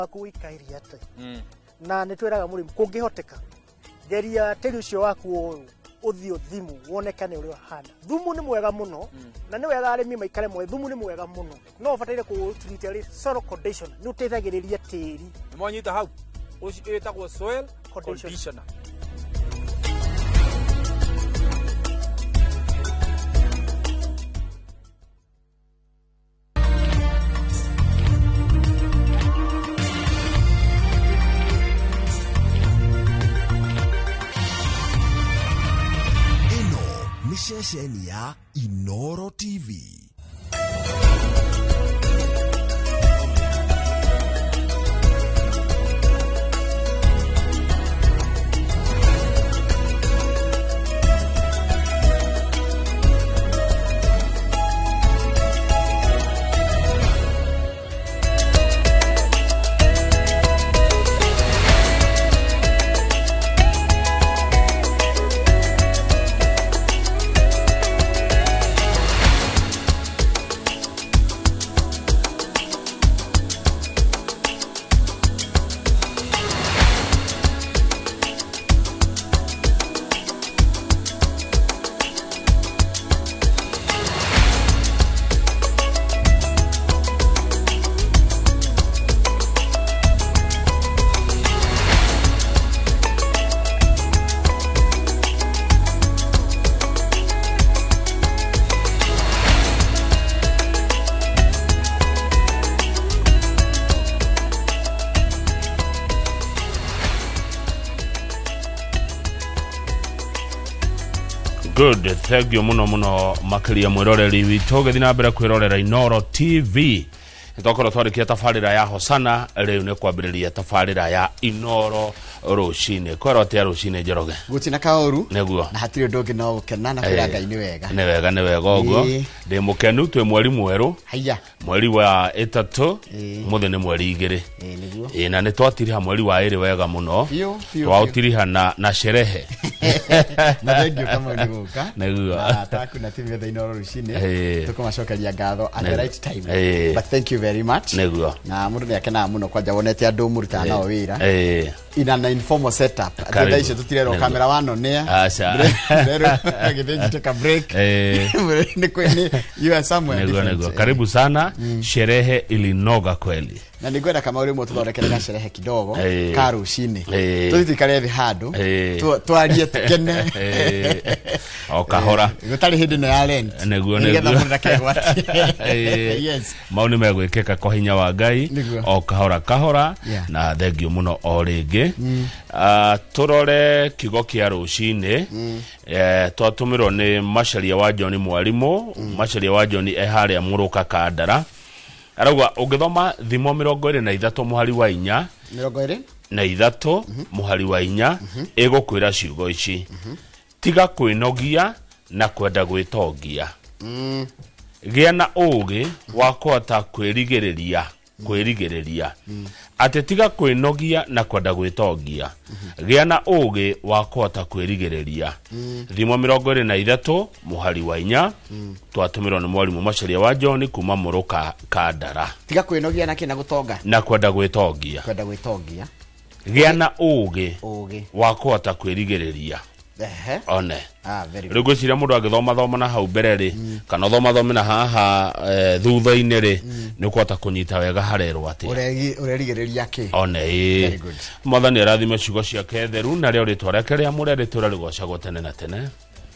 Waku ũikaire atĩa? Na nĩ twĩraga mũrĩmi, kũngĩhoteka, geria tĩri ũcio waku ũyũ ũthiĩ ũthimu wonekane ũrĩa ũhana. Thumu nĩ mwega mũno, na nĩ wega arĩmi maikare moĩ thumu nĩ mwega mũno, no ũbataire kũũtreat arĩ soil condition, nĩ ũteithagĩrĩria tĩri. Nĩ mwanyita hau? Ũcio ĩtagwo soil conditioner. Conditioner. Ĩno nĩ ceceni ya Inoro TV. Good, thank you muno muno makiria mwiroreri witũ ũgĩthiĩ na mbere kwĩrorera Inoro TV. Nĩtwakorwo twarĩkia tabarĩra ya Hosana, rĩu nĩ kwambĩrĩria tabarĩra ya Inoro rũcinĩ. Kwerwo atĩa rũcinĩ, Njoroge? Gũtirĩ na kaũru. Nĩguo. Na hatirĩ ũndũ ũngĩ no gũkena na kwĩra Ngai nĩ wega. Nĩ wega, nĩ wega ũguo. Ndĩ mũkenu, twĩ mweri mwerũ, Haiya. Mweri wa 3. Mũthĩ nĩ mweri 2. Ĩĩ, nĩguo. Ĩĩ, na nĩ twatiriha mweri wa 2 wega mũno. Biũ, biũ. Twaũtiriha na sherehe. Na thengiũ Kamau nĩ gũka. Nĩguo. Na taku na timu yothe Inoro rũcinĩ. Tũkũmacokeria ngatho at the right time. But thank you very much. Nĩguo. Na mũndũ nĩ akenaga mũno kwanja wonete andũ mũrutaga nao wĩra in an informal setup. Atĩ Karibu. thaa icio tũtirerwo Nĩguo. camera one on air. Aca. Ndĩrerwo gĩthĩ njite ka break. Nĩ you are somewhere Nĩguo. different. Nĩguo, karibu sana. Sherehe ilinoga kweli. Na nĩ ngwenda kama rĩmwe tũthondekere gacerehe kidogo ka rũcinĩ. Tũthiĩ tũikare thĩ handũ twarie tũkene. O kahora. Gũtarĩ hĩndĩ ĩno ya rent. Nĩguo. Nĩgetha Nĩguo. mũndũ ndakegwatie. Yes. Mau nĩ megwĩkĩka kwa hinya wa Ngai. Nĩguo. O kahora kahora. Na thengio mũno o rĩngĩ. Ah, tũrore kiugo kĩa rũcinĩ. Twatũmĩrwo nĩ Macharia wa John, mwarimũ Macharia wa John e harĩa Mũrũka Kandara, arauga ũngĩthoma Thimo 23 mũhari wa 4. 23. Na 3 mũhari wa 4 ĩgũkwĩra ciugo ici: "Tiga kwĩnogia na kwenda gwĩtongia, gĩa na ũũgĩ wa kũhota kwĩrigĩrĩria." Kwĩrigĩrĩria atĩ tiga kwĩnogia na kwenda gwĩtongia, gĩa na ũũgĩ wa kũhota kwĩrigĩrĩria. Thimo 23 mũhari wa 4, twatũmĩrwo nĩ mwarimũ Macharia wa John kuma Mũrũka Kandara. Tiga kwĩnogia na kĩna gũtonga. Na kwenda gwĩtongia. Kwenda gwĩtongia. Gĩa na ũũgĩ ũũgĩ wa kũhota kwĩrigĩrĩria. One. Ah, very Rĩu good. ngwĩciria mũndũ angĩthoma thoma na hau mbere rĩ, kana ũthoma thome na haha thutha-inĩ rĩ, nĩ ũkũhota kũnyita wega harerwo atĩa. Ũrerigĩrĩria kĩ? One, ĩĩ. Very good. Mwathani arathime ciugo ciake theru, narĩo rĩtwa rĩake rĩamũre rĩtũre rĩgocagwo tene na tene.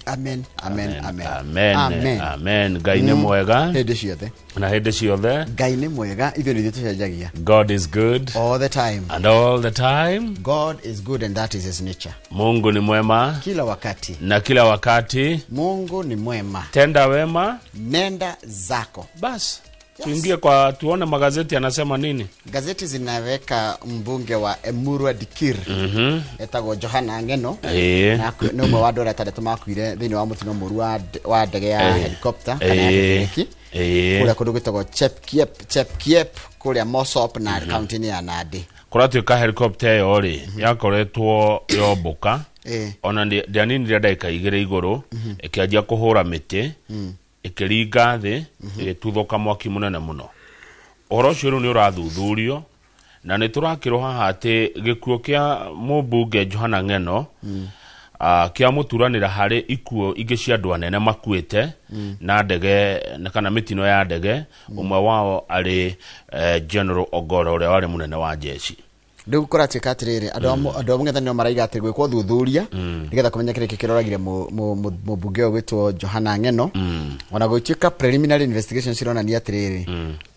Amen, amen, amen. Amen. Amen. Amen. Ngai nĩ mwega. Hĩndĩ ciothe. Na hĩndĩ ciothe. Ngai nĩ mwega, ithuĩ nĩ ithuĩ tũcenjagia. God is good all the time. And all the time. God is good and that is his nature. Mungu ni mwema kila wakati. Na kila wakati. Mungu ni mwema. Tenda wema, nenda zako. Bas, tuingie kwa tuone magazeti yanasema nini. Gazeti zinaweka mbunge wa Emurua Dikir etagwo Johana Ng'eno. Na nĩ ũmwe wa andũ arĩa atandatũ makuire thĩinĩ wa mũtino mũru wa ndege ya helicopter kana ya kĩbĩrĩki kũrĩa kũndũ gwĩtagwo Chepkiep, Chepkiep kũrĩa Mosop na kaunti-inĩ ya Nandi. Kũratuĩka helicopter ĩyo rĩ yakoretwo yombũka, ona ndĩaninire ndagĩka 2 igũrũ, ĩkĩanjia kũhũra mĩtĩ, ĩkĩringa thĩ, ĩgĩtuthũka mwaki mũnene mũno. Ũhoro ũcio rĩu nĩ ũrathuthurio Na nĩ tũrakĩrwo haha atĩ gĩkuũ kĩa mũmbunge Johana Ng'eno kĩa mũturanĩra harĩ ikuũ ingĩ cia andũ anene makuĩte na ndege na kana mĩtino ya ndege, ũmwe wao arĩ General Ogoro ũrĩa warĩ mũnene wa jeshi. Rĩu kũratuĩka atĩrĩrĩ, andũ a mũng'ethanĩro maraiga atĩ gwĩkwo thuthuria nĩgetha kũmenya kĩrĩa kĩroragire mũmbunge ũyũ gwĩtwo Johana Ng'eno. Ona gũtuĩka preliminary investigation cironania atĩrĩrĩ,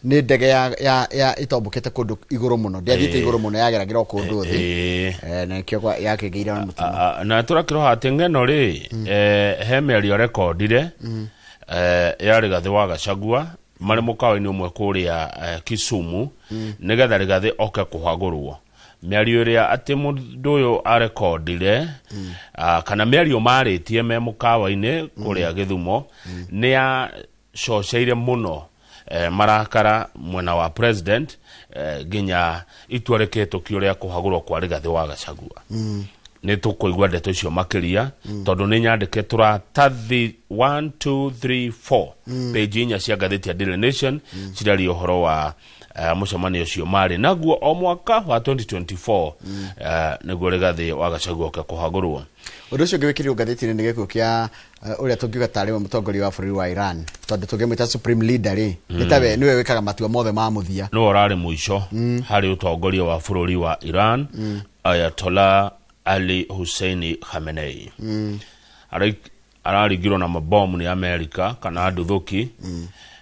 nĩ ndege ya itombũkĩte kũndũ igũrũ mũno, ndĩathiĩte igũrũ mũno, yageragĩra o kũndũ thĩ. Na nĩkĩo yakĩgĩire na mũtino. Na tũrakĩrwo atĩ Ng'eno rĩ, he mĩario rekondire ya Rigathĩ wa Gachagua marĩ mũkawa-inĩ ũmwe kũrĩa Kisumu, nĩgetha Rigathĩ oke kũhagũrwo. Mĩario ĩrĩa atĩ mũndũ ũyũ arekondire, kana mĩario marĩtie me mũkawa-inĩ kũrĩa Gĩthumo, nĩ yacoceire mũno marakara mwena wa president, nginya itua rĩkĩhĩtũkio rĩa kũhagũrwo kwa Rigathĩ wa Gachagua. Nĩ tũkũigua ndeto icio makĩria, tondũ nĩ nyandĩke tũratathi 1 2 3 4 page inya cia ngathĩti ya Daily Nation ciraria ũhoro wa mũcemanio ũcio marĩ naguo o mwaka wa 2024, nĩguo Rigathĩ wa Gachagua oke kũhagũrwo. Ũndũ ũcio ũngĩ wĩkĩrirwo ngathĩti-inĩ nĩ gĩkuũ kĩa ũrĩa tũngiuga tarĩ we mũtongoria wa bũrũri wa Iran, tondũ tũngĩmwĩta supreme leader rĩ, nĩ tawe nĩwe wĩkaga matua mothe ma mũthia. Nĩwe ũrarĩ mũico harĩ ũtongoria wa bũrũri wa Iran, Ayatollah Ali Husseini Khamenei. Araringirwo na mabomu nĩ Amerika kana nduthũki,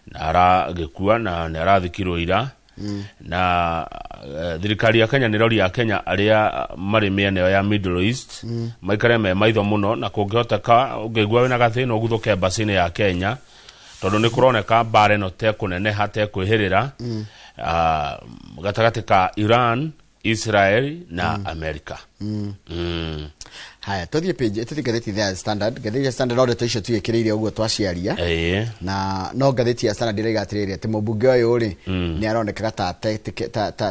na aragĩkua na nĩ arathikirwo ira. Na thirikari ya Kenya nĩ rori ya Kenya arĩa marĩ mĩena ĩyo ya Middle East maikare me maitho mũno, na kũngĩhoteka ũngĩigua wĩna gathĩna ũguthũke embassy-inĩ ya Kenya, tondũ nĩ kũroneka mbara ĩno tekũneneha tekwĩhĩrĩra gatagatĩ ka Iran, Israel na America. Haya, tũthiĩ page, tũthiĩ ngathĩti ya Standard. Ngathĩti ya Standard no ndeto icio twĩkĩrĩire ũguo twaciaria. Na no ngathĩti ya Standard ĩraiga atĩrĩrĩ, atĩ mũmbunge ũyũ rĩ, nĩ aronekaga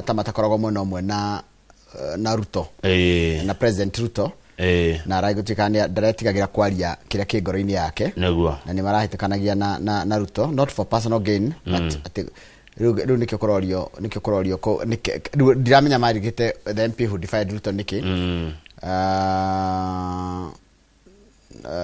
ta matakoragwo mwena ũmwe na Ruto. Na President Ruto. Na aragĩtuĩka nĩ ndaretigagĩra kwaria kĩrĩa kĩ ngoro-inĩ yake. Nĩguo. Na nĩ marahĩtũkanagia na Ruto, not for personal gain, but atĩ rĩu nĩkĩo kũrorio, nĩkĩo kũrorio rĩu ndiramenya marigĩte the MP who defied Ruto nĩkĩ.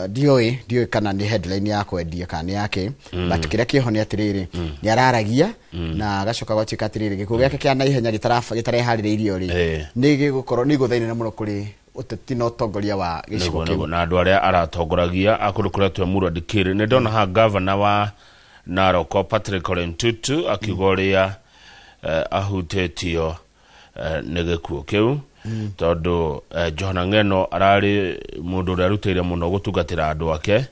Ndiũĩ kana nĩ headline ya kwendia kana nĩ yake, but kĩrĩa kĩho nĩ atĩrĩrĩ, nĩ araragia na agacoka gwatuĩka atĩrĩrĩ, gĩkuũ gĩake kĩa naihenya gĩtareharĩrĩirio rĩ, nĩ gĩgũkorwo nĩ igũtha inene mũno kũrĩ ũteti na ũtongoria wa gĩcigo kĩu. Na andũ arĩa aratongoragia a kũndũ kũrĩa twe Murwa Dikirĩ. Nĩ ndona haha gavana wa Narok Patrick Ole Ntutu akiuga ũrĩa ahutĩtio nĩ gĩkuũ kĩu, tondũ Johana Ng'eno ararĩ mũndũ ũrĩa arutĩire mũno gũtungatĩra andũ ake,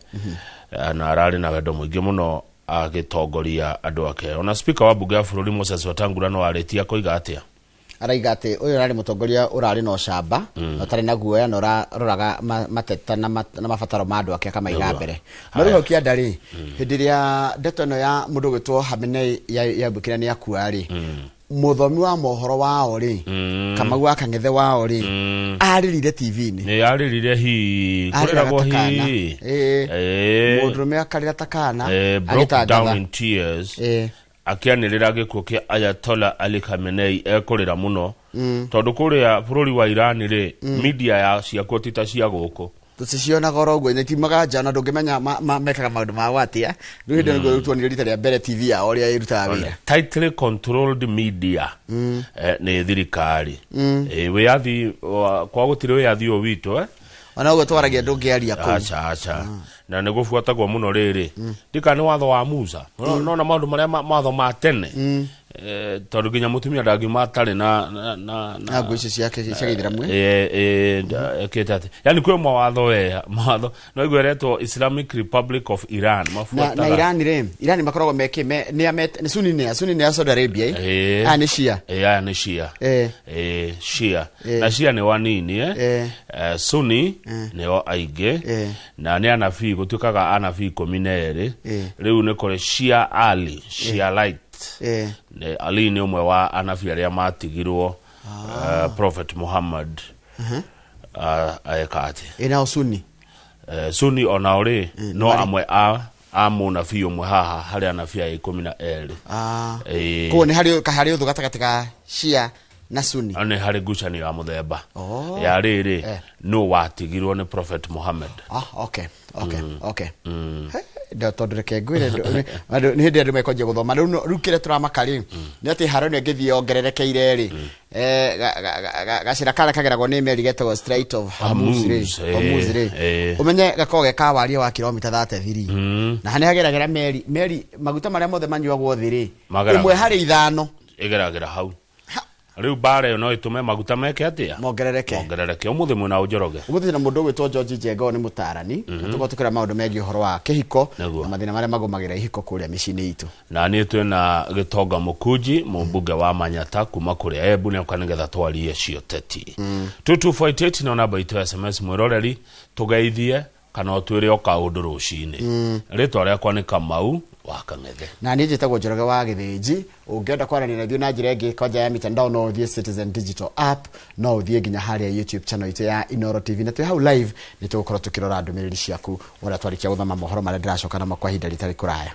na ararĩ na wendo mũingĩ mũno agĩtongoria andũ ake. Ona speaker wa bunge ya bũrũri Moses Wetangula no arĩtie akoiga atĩa? Araiga atĩ ũyũ ũrarĩ mũtongoria ũrarĩ na ũcamba, na ũtarĩ na guoya, na ũraroraga mateta na mabataro ma andũ ake akamaiga mbere. No rĩu hau kĩanda rĩ, hĩndĩ ĩrĩa ndeto ĩno ya mũndũ ũgwĩtwo Khamenei yambũkĩra nĩ akua rĩ, mũthomi wa mohoro wao rĩ, Kamau wa Kang'ethe wao rĩ, arĩrire T V-inĩ. Nĩ arĩrire hi, Arĩraga kũrĩragwo ta kana. hi. Mũndũrũme akarĩra ta kana, Broke agĩtangatha. down in tears. Akĩanĩrĩra gĩkuũ kĩa Ayatollah Ali Khamenei ekũrĩra mũno. Tondũ kũrĩa bũrũri wa Iran rĩ, media ya ciakuo ti ta cia gũkũ. Tũticionaga oro ũguo, nĩ tiumaga nja na ndũngĩmenya mekaga maũndũ mao atĩa. Rĩu hĩndĩ ĩyo nĩguo tuonire rita rĩa mbere TV yao ũrĩa ĩrutaga wĩra. Tightly controlled media, nĩ thirikari. Wĩyathi kwa gũtirĩ wĩyathi ũyũ witũ? Ona ũguo twaragia ndũngĩaria kũu. Aca, aca. Na nĩ gũbuatagwo mũno rĩrĩ. Ndika nĩ watho wa Musa. No na maũndũ marĩa mawatho ma tene. Tondũ nginya mũtumia ndangiuma atarĩ na Na nguo icio ciake cia gĩithĩramu, eh? Ĩkĩte atĩ. Yaani kwĩ mawatho we, mawatho. No igue ĩretwo Islamic Republic of Iran, mabuataga. Na Iran rĩ, Iran makoragwo mekĩ, me, nĩ a met-, nĩ Sunni, nĩ a Sunni, nĩ a Saudi Arabia, eh? Aya nĩ Shia. Aya nĩ Shia. Shia. Na Shia nĩ wanini, eh? Sunni nĩo aingĩ. Na nĩ anabii, gũtuĩkaga anabii ikũmi na erĩ. Rĩu nĩ kũrĩ Shia Ali, Shia Light. Nĩ Ali nĩ ũmwe wa anabii arĩa matigirwo, Prophet Muhammad. Eka atĩ. Nao Sunni? Sunni onao rĩ, no amwe a mũnabii ũmwe haha harĩ anabii aya ikũmi na erĩ. Koguo nĩ harĩ ũthũ gatagatĩ ka Shia Na Sunni. Nĩ harĩ ngucanio ya mũthemba ya rĩrĩ no watigirwo nĩ Prophet Muhammad. Okay. Tondũ reke ngwĩre nĩ hĩndĩ andũ mekwanjia gũthoma rĩu kĩrĩa tũramaka rĩ nĩ atĩ haro ĩno ĩngĩthiĩ yongererekeire rĩ gacĩra karĩa kageragwo nĩ meri getagwo Strait of Hormuz rĩ ũmenye gakoragwo ge ka warie wa kilomita 33 na harĩa hageragĩra meri maguta marĩa mothe manyuagwo thĩ rĩ 1 harĩ 5 ĩgeragĩra hau. Rĩu mbara ĩyo no ĩtũme maguta meke atĩa mongerereke ũmũthĩ mwena Njoroge. Ũmũthĩ na mũndũ ũgwĩtwo George Njengo nĩ mũtaarani tũkorwo tũkĩra maũndũ megiĩ ũhoro wa kĩhiko na mathĩna marĩa magũmagĩra ihiko kũrĩa mĩciĩ-inĩ itũ. Na niĩ twĩna Gĩtonga Mũkunji mũmbunge wa Manyata kuma kũrĩa Embu nĩoka nĩgetha twarie cioteti. 2248 no namba itũ ya SMS mwĩroreri tũgeithie kana ũtwĩre o kaũndũ rũcinĩ. Rĩtwa rĩakwa nĩ Kamau wa Kang'ethe. Na niĩ njĩtagwo Njoroge wa Gĩthĩnji. Ũngĩenda kwaranĩria na ithuĩ na njĩra ĩngĩ kwanja ya mitandao no ũthiĩ Citizen Digital App, no ũthiĩ nginya harĩa YouTube channel itũ ya Inooro TV, na twĩ hau live nĩ tũgũkorwo tũkĩrora ndũmĩrĩri ciaku ũrĩa twarĩkia gũthoma mohoro marĩa ndĩracoka namo kwa ihinda rĩtarĩ kũraya.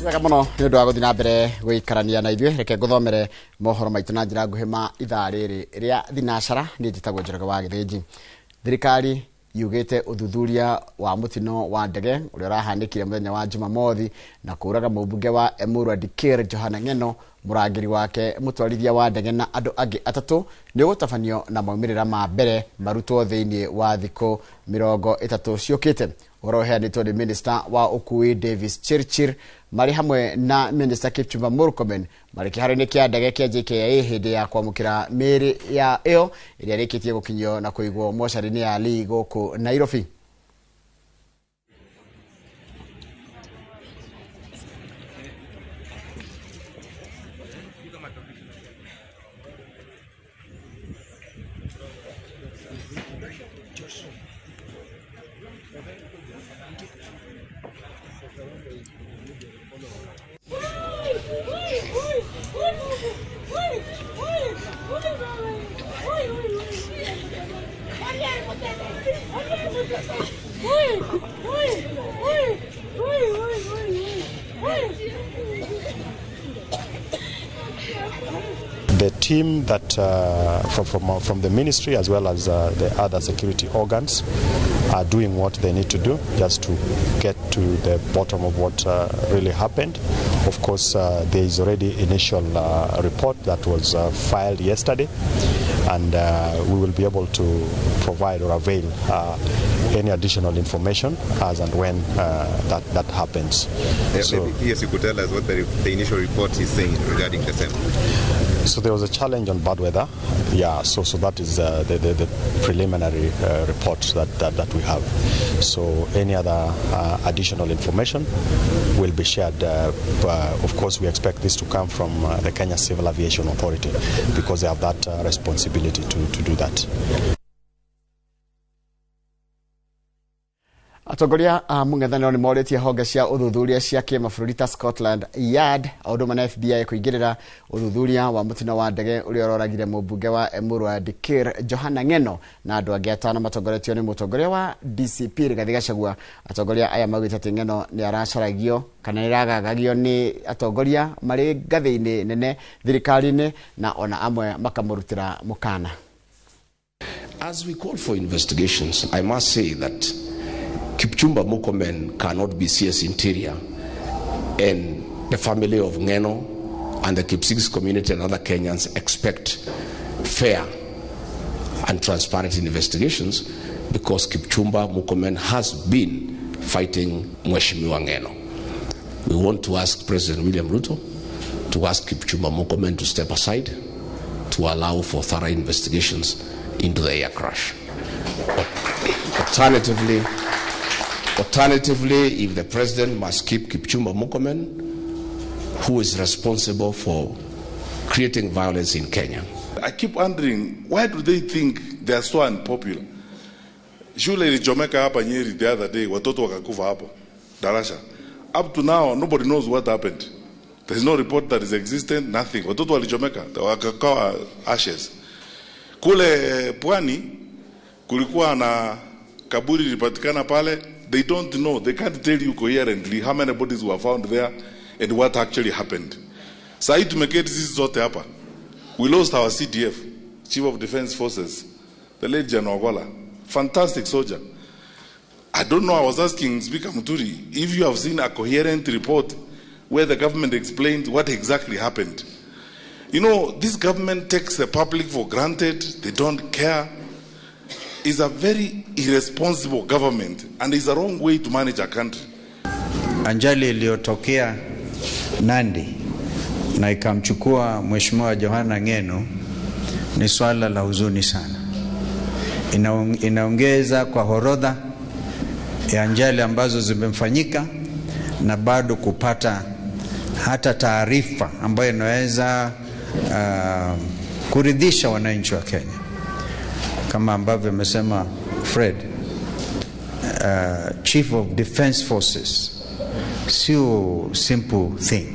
Wega mũno nĩ ũndũ wa gũthiĩ na mbere gũikarania na ithuĩ. Reke ngũthomere mohoro maitũ na njĩra nguhĩ ma ithaa rĩrĩ rĩa thinacara. Niĩ njĩtagwo Njoroge wa Gĩthĩnji. Thirikari yugĩte ũthuthuria wa mũtino wa ndege ũrĩa ũrahanĩkire mũthenya wa Jumamothi na kũũraga mũmbunge wa Emurua Dikirr Johana Ng'eno, mũrangĩri wake, mũtwarithia wa ndege na andũ angĩ 3 nĩ ũgũtabanio na maumĩrĩra ma mbere marutwo thĩinĩ wa thikũ 30 ciũkĩte. Ũhoro ũheanĩtwo nĩ Minister wa ũkui Davis Chirchir marĩ hamwe na Minister Kipchumba Murkomen marĩ kĩharo-inĩ kĩa ndege kĩa JKIA hĩndĩ ya kwamũkĩra mĩĩrĩ ya ĩyo ĩrĩa ĩrĩkĩtie gũkinyio na kũigwo mocarĩ-inĩ ya Lee gũkũ Nairobi. The team that from the ministry as well as the other security organs are doing what they need to do just to get to the bottom of what really happened. Of course, there is already initial report that was filed yesterday, and we will be able to provide or avail any additional information as and when that happens. So, maybe, yes, you could tell us what the initial report is saying regarding the same. So there was a challenge on bad weather. Yeah, so that is the preliminary report that we have. So any other additional information will be shared. Of course, we expect this to come from the Kenya Civil Aviation Authority because they have that responsibility to do that. Atongoria a mũng'ethanĩro nĩ morĩtie honge cia ũthuthuria cia kĩmabũrũri ta Scotland Yard o ũndũ ũmwe na FBI kũingĩrĩra ũthuthuria wa mũtino wa ndege ũrĩa ũroragire mũmbunge wa Emurua Dikirr Johana Ng'eno na andũ angĩ 5 matongoretio nĩ mũtongoria wa DCP Rigathi Gachagua. Atongoria aya maugĩte atĩ Ng'eno nĩ aracaragio kana nĩ aragagagio nĩ atongoria marĩ ngathĩ-inĩ nene thirikari-inĩ na ona amwe makamũrutĩra mũkana. As we call for investigations, I must say that Kipchumba Murkomen cannot be CS Interior, and the family of Ng'eno and the Kipsigis community and other Kenyans expect fair and transparent investigations because Kipchumba Murkomen has been fighting Mheshimiwa Ng'eno. We want to ask President William Ruto to ask Kipchumba Murkomen to step aside to allow for thorough investigations into the air crash. Alternatively, if the president must keep Kipchumba Murkomen, who is responsible for creating violence in Kenya. I keep wondering, why do they think they are so unpopular? Shule ilichomeka hapa Nyeri the other day, watoto wakakufa hapo, darasha. Up to now, nobody knows what happened. There is no report that is existent, nothing. Watoto walichomeka, wakakawa ashes. Kule Pwani, kulikuwa na kaburi lilipatikana pale. They don't know, they can't tell you coherently how many bodies were found there and what actually happened. Sahi tumeketi sisi zote hapa. We lost our CDF, Chief of Defense Forces, the late General Ogolla. Fantastic soldier. I don't know, I was asking Speaker Muturi if you have seen a coherent report where the government explained what exactly happened. You know, this government takes the public for granted. They don't care. It's a very irresponsible government and it's a wrong way to manage a country. Ajali iliyotokea Nandi na ikamchukua Mheshimiwa Johana Ng'eno ni swala la huzuni sana. Inaongeza kwa horodha ya ajali ambazo zimefanyika na bado kupata hata taarifa ambayo inaweza kuridhisha wananchi wa Kenya. Kama ambavyo amesema Fred, Chief of Defense Forces sio simple thing.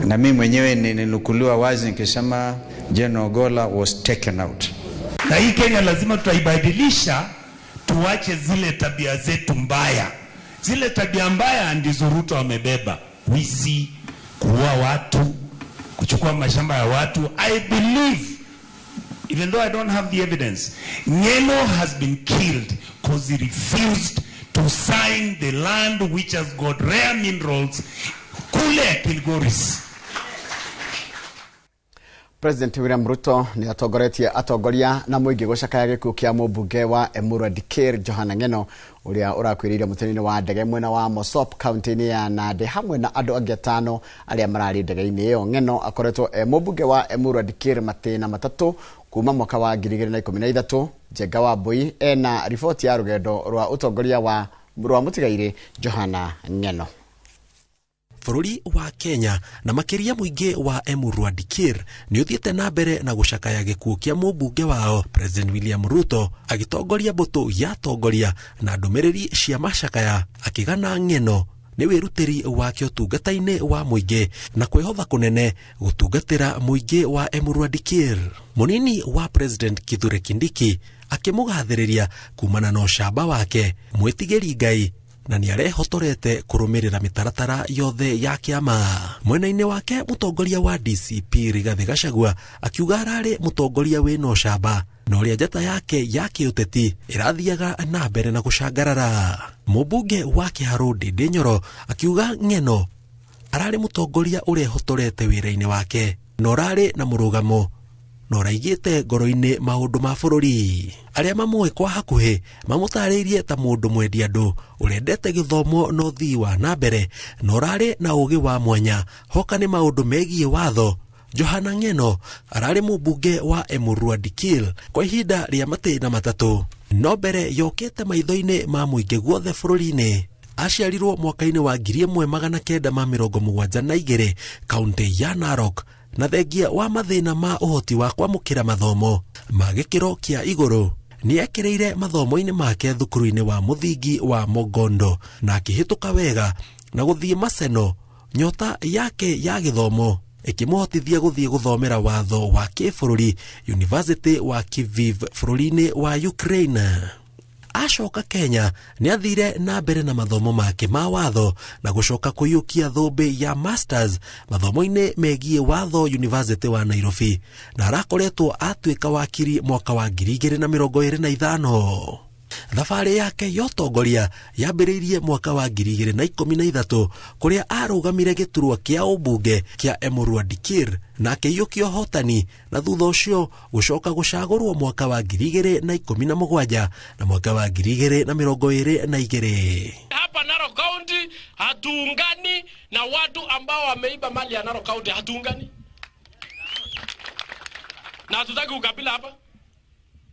Na mimi mwenyewe nilinukuliwa wazi nikisema General Ogolla was taken out. Na hii Kenya lazima tutaibadilisha, tuache zile tabia zetu mbaya. Zile tabia mbaya ndizo Ruto amebeba: wizi, kuua watu, kuchukua mashamba ya watu. I believe, even though I don't have the evidence, Ng'eno has been killed because he refused to sign the land which has got rare minerals kule Kilgoris. President William Ruto ni atongoretie atongoria na muingi gucakaya gikuo kia mumbunge wa Emurua Dikirr Johana Ng'eno uria urakuiriire mutino-ini wa ndege mwena wa Mosop kaunti-ini ya Nandi hamwe na andu angi atano aria marari ndege-ini iyo. Ng'eno akoretwo e mumbunge wa Emurua Dikirr matĩna matatu kuma mwaka wa 2013. Njenga wa Mbui ena riboti ya rugendo rwa utongoria wa rwa mutigaire Johana Ng'eno. Bũrũri wa Kenya na makĩria mũingĩ wa Emurua Dikirr nĩ ũthiĩte na mbere na gũcakaya gĩkuũ kĩa mũmbunge wao President William Ruto agĩtongoria mbũtũ ya atongoria na ndũmĩrĩri cia macakaya akĩgana Ng'eno nĩ wĩrutĩri wake ũtungata-inĩ wa mũingĩ na kwĩhotha kũnene gũtungatĩra mũingĩ wa Emurua Dikirr. Mũnini wa President Kithure Kindiki akĩmũgathĩrĩria kumana na ũcamba wake mwĩtigĩri Ngai na nĩarehotorete kũrũmĩrĩra mĩtaratara yothe ya kĩama. Mwena-inĩ wake mũtongoria wa DCP Rigathĩ Gachagua akiuga ararĩ mũtongoria wĩna ũcamba na ũrĩa njata yake ya kĩũteti ĩrathiaga na mbere na gũcangarara. Mũmbunge wa Kĩharũ Ndindi Nyoro akiuga Ng'eno ararĩ mũtongoria ũrehotorete wĩra-inĩ wake na ũrarĩ na mũrũgamo na ũraigĩte ngoro-inĩ maũndũ ma bũrũri. Arĩa mamũĩ kwa hakuhĩ mamũtarĩirie ta mũndũ mwendi andũ ũrendete gĩthomo na ũthii wa na mbere na ũrarĩ na ũgĩ wa mwanya hoka nĩ maũndũ megiĩ watho. Johana Ng'eno ararĩ mũmbunge wa Emurua Dikirr kwa ihinda rĩa matĩna matatũ no mbere yokĩte maitho-inĩ ma mũingĩ guothe bũrũri-inĩ. Aciarirwo mwaka-inĩ wa 1972 kaunti ya Narok na thengia wa mathĩna ma ũhoti wa kwamũkĩra mathomo ma gĩkĩro kĩa igũrũ nĩekĩrĩire mathomo-inĩ make thukuru-inĩ wa mũthingi wa Mogondo na akĩhĩtũka wega na gũthiĩ Maseno. Nyota yake ya gĩthomo ĩkĩmũhotithia gũthiĩ gũthomera watho wa kĩbũrũri University wa Kyiv bũrũri-inĩ wa Ukraine. Acoka Kenya nĩathire na mbere na mathomo make ma watho na gũcoka kũiyũkia thũmbĩ ya masters mathomo-inĩ megiĩ watho University wa Nairobi na arakoretwo atuĩka wakiri mwaka wa 2025. Thabarĩ yake ya ũtongoria yambĩrĩirie mwaka wa 2013 kũrĩa arũgamire gĩturwa kĩa ũmbunge kĩa Emurua Dikirr na akĩiyũkia ũhotani na thutha ũcio gũcoka gũcagũrwo mwaka wa 2017 na mwaka wa 2022. Hapa Narok County hatuungani na watu ambao wameiba mali ya Narok County, hatuungani na hatutaki ukabila hapa.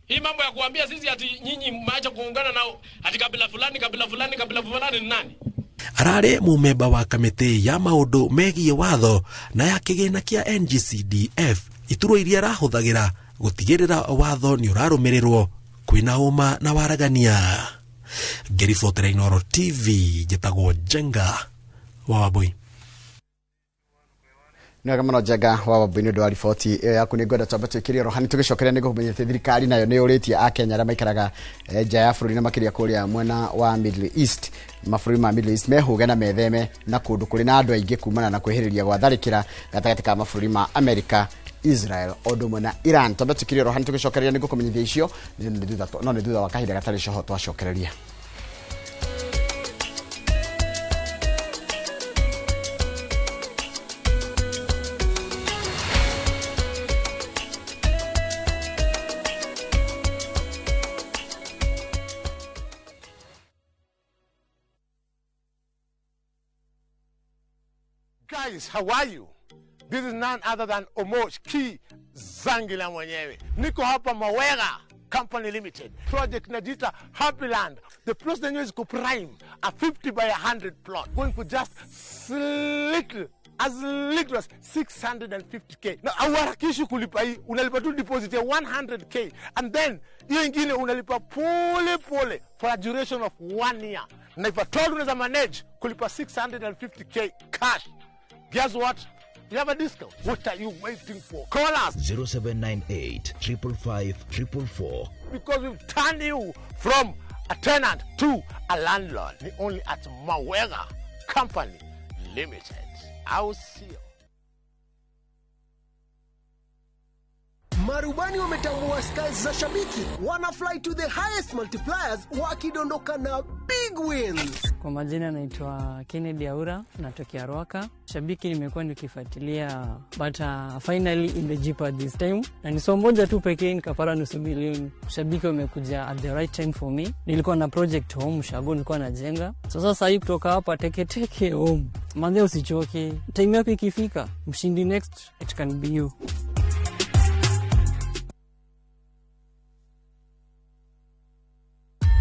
Hii mambo ya kuambia sisi ati nyinyi mmeacha kuungana na ati kabila fulani kabila fulani kabila fulani ni nani? Ararĩ mumemba wa kamĩtĩ ya maũndũ megiĩ watho na ya kĩgĩna kĩa NGCDF iturwa iria arahũthagĩra gũtigĩrĩra watho nĩ ũrarũmĩrĩrwo kwĩna ũma na waragania. Ngĩribotera Inooro TV njĩtagwo Njenga wa Wambui. Nĩ wega mũno Njenga wa Wambui nĩ ũndũ wa riboti ĩyo yaku. Nĩ ngwenda twambe twĩkĩre oro hani tũgĩcokeria nĩ ngũmenyete thirikari nayo nĩ yũrĩtie Akenya arĩa maikaraga nja ya bũrũri na makĩria kũrĩa mwena wa Middle East, mabũrũri ma Middle East mehũge na metheme na kũndũ kũrĩ na andũ aingĩ kumana na kwĩhĩrĩria gwa tharĩkĩra gatagatĩ ka mabũrũri ma Amerika, Israel o ũndũ ũmwe na Iran. Twambe twĩkĩre oro hani tũgĩcokeria nĩ ngũkũmenyithia icio no nĩ thutha wa kahinda gatarĩ coho twacokereria. Guys, how are you? This is none other than Omosh Ki Zangila mwenyewe. Niko hapa Mawega Company Limited. Project Najita Happy Land. The plot yenyewe is prime, a 50 by 100 plot, going for just little, as little as 650k. Na hauharakishi kulipa hii, unalipa tu deposit ya 100k and then hiyo ingine unalipa pole pole for a duration of 1 year. Na if at all unaweza manage kulipa 650k cash, guess what? You have a discount. What are you waiting for? Call us 0798 555 444. Because we've turned you from a tenant to a landlord. Only at Mawega Company Limited. I will see you. Marubani wametambua styles za shabiki, wana fly to the highest multipliers wakidondoka na big wins. Kwa majina naitwa Kennedy Aura, natokea Ruaka. Shabiki nimekuwa nikifuatilia, but finally imejipa this time. Na ni somo moja tu pekee nikapata nusu milioni. Shabiki wamekuja at the right time for me. Nilikuwa na project home Shago, nilikuwa najenga. So sasa hii kutoka hapa teke teke home. Manze usichoke. Time yako ikifika, mshindi next it can be you.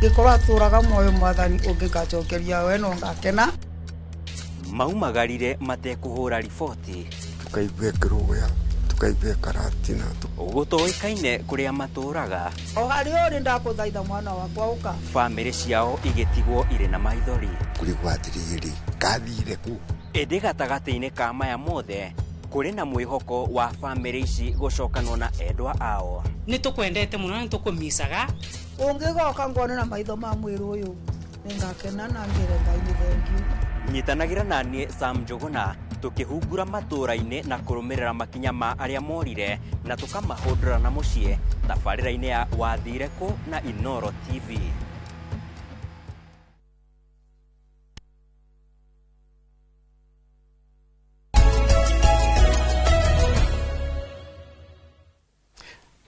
Ngĩkorwo atũraga muoyo mwathani ũngĩgacokeria we no ngakena. Maumagarire matekũhũra riboti, tukaigua kĩrũgũya, tukaigua karatina, gũtoĩkaine kũrĩa matũraga. O harĩa ũrĩ ndakũthaitha mwana wakwa ũka. Bamĩrĩ ciao igĩtigwo irĩ na maithori. Kũrigwo atĩrĩrĩ, kathire kũ? Ĩndĩ gatagatĩ-inĩ ka maya mothe kũrĩ na mwĩhoko wa bamĩrĩ ici gũcokanwo na endwa ao. Nĩ tũkwendete mũno na nĩ tũkũmicaga. Ũngĩgoka ngone na maitho ma mwĩrĩ ũyũ nĩngakena na ngĩre Ngai nĩ thengiũ. Nyitanagĩra na niĩ Sam Njũgũna tũkĩhungura matũũra-inĩ na kũrũmĩrĩra makinya ma arĩa morire na tũkamahũndũra na mũciĩ tabarĩra-inĩ ya Wathire Kũ na Inooro TV.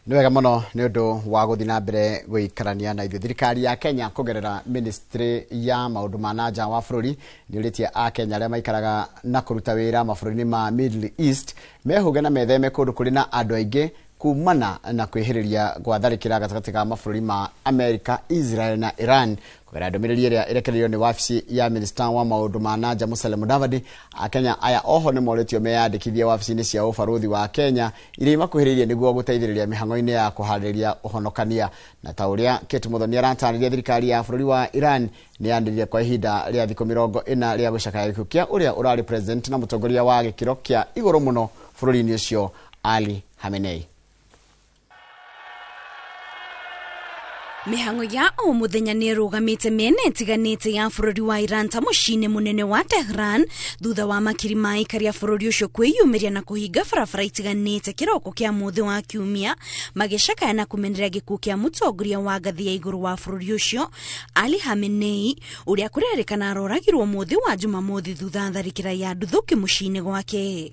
Nĩ wega mũno nĩ ũndũ wa gũthiĩ na mbere gũikarania na ithuĩ. Thirikari ya Kenya kũgerera ministry ya maũndũ ma na nja wa bũrũri nĩ ũrĩtie Akenya arĩa maikaraga na kũruta wĩra mabũrũri-inĩ ma Middle East mehũge na metheme kũndũ kũrĩ na andũ aingĩ kumana na kwĩhĩrĩria gwa tharĩkĩra gatagatĩ ka mabũrũri ma Amerika, Israel na Iran. Kũgerera ndũmĩrĩri ĩrĩa ĩrekereirio nĩ wabici ya minista wa maũndũ ma na nja Musalia Mudavadi, Akenya aya oho nĩ morĩtio meyandĩkithie wabici-inĩ cia ũbarũthi wa Kenya iria imakuhĩrĩirie nĩguo gũteithĩrĩria mĩhang'o-inĩ ya kũharĩria ũhonokania. Na ta ũrĩa Kate Muthoni aratarĩria, thirikari ya bũrũri wa Iran nĩ yanĩrĩire kwa ihinda rĩa thikũ 40 rĩa gũcakaya gĩkuũ kĩa ũrĩa ũrarĩ president na mũtongoria wa gĩkĩro kĩa igũrũ mũno bũrũri-inĩ ũcio Ali Khamenei. Mihango ya o muthenya nĩ ĩrũgamĩte mĩena ĩtiganĩte ya bũrũri wa Iran ta mũciĩ-inĩ mũnene wa Tehran thutha wa makiri ma aikari a bũrũri ũcio kwĩyumĩria na kũhinga barabara itiganĩte kĩroko kĩa mũthĩ wa kiumia magĩcakaya na kũmenerera gĩkuũ kĩa mũtongoria wa ngathĩ ya igũrũ wa bũrũri ũcio Ali Khamenei ũrĩa kũrerĩkana aroragirwo mũthĩ wa Jumamothi thutha tharĩkĩra ya nduthũki mũciĩ-inĩ gwake.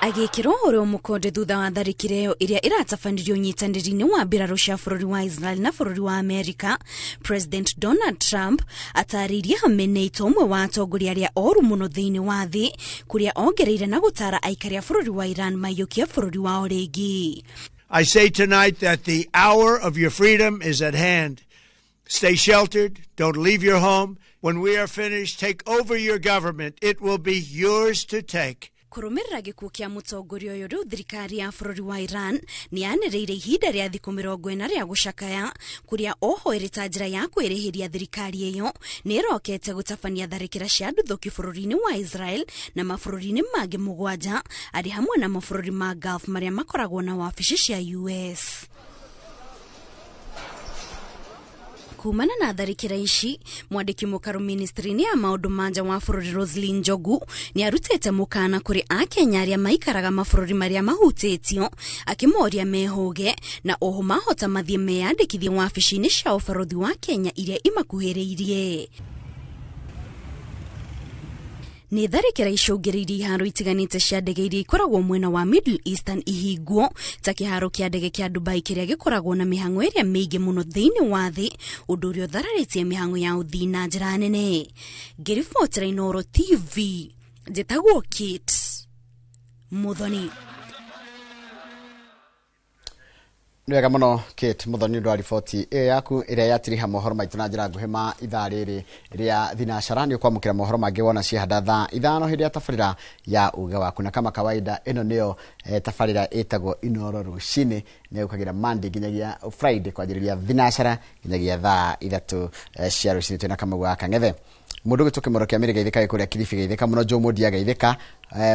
Agĩkĩrwo ũrĩa mũkonde thutha wa tharĩkĩra ĩyo ĩrĩa ĩratabanirio ũnyitanĩri-inĩ wa mbirarũ cia bũrũri wa Israel na bũrũri wa Amerika, President Donald Trump atarĩirie Khamenei ta ũmwe wa atongoria arĩa oru mũno thĩinĩ wa thĩ, kũrĩa ongereire na gũtara aikari a bũrũri wa Iran maiyũkie bũrũri wao rĩngĩ. I say tonight that the hour of your freedom is at hand. Stay sheltered. Don't leave your home. When we are finished, take over your government. It will be yours to take. Kũrũmĩrĩra gĩkuũ kĩa mũtongoria ũyũ, rĩu thirikari ya bũrũri wa Iran nĩ yanĩrĩire ihinda rĩa thikũ 40 rĩa gũcakaya, kũrĩa oho ĩrĩ ta njĩra ya kwĩrĩhĩria thirikari ĩyo nĩ ĩrokete gũtabania tharĩkĩra cia nduthũki bũrũri-inĩ wa Israel na mabũrũri-inĩ mangĩ 7 arĩ hamwe na mabũrũri ma Gulf marĩa makoragwo na wabici cia US. Kumana na tharĩkĩra ici, mwandĩki mũkaru ministry-inĩ ya maũndũ ma nja wa bũrũri Roselyn Njogu nĩ arutĩte mũkana kũrĩ akenya arĩa maikaraga mabũrũri marĩa mahutĩtio, akĩmoria mehũge na oho mahota mathiĩ meyandĩkithie wabici-inĩ cia ũbarũthi wa Kenya iria imakuhĩrĩirie. Nĩ tharĩkĩra icũngĩrĩirie iharo itiganĩte cia ndege iria ikoragwo mwena wa Middle Eastern ihingwo, ta kĩharo kĩa ndege kĩa Dubai kĩrĩa gĩkoragwo na mĩhang'o ĩrĩa mĩingĩ mũno thĩinĩ wa thĩ, ũndũ ũrĩa ũthararĩtie mĩhang'o ya ũthii na njĩra nene. Ngĩribotera Inooro TV, njĩtagwo Kate Muthoni. Nĩ wega mũno Kate Muthoni ũndũ wa riboti ĩyo yaku ĩrĩa yatiriha mohoro maitũ na njĩra nguhĩ ma ithaa rĩrĩ rĩa thinacara. Nĩ ũkwamũkĩra mohoro mangĩ wona ciahanda thaa 5 hĩndĩ ya tabarĩra ya uge waku, na kama kawaida ĩno nĩyo tabarĩra ĩtagwo Inooro rũcinĩ, nĩ ũkagĩra Monday nginyagia Friday kwanjĩrĩria thinacara nginyagia thaa 3 cia rũcinĩ. Twĩna Kamau wa Kang'ethe, mũndũ ũgĩtwo Kĩmoro kĩa Mĩrĩ geithĩka gĩkũrĩa Kilifi geithĩka mũno, Joe Mũndia geithĩka,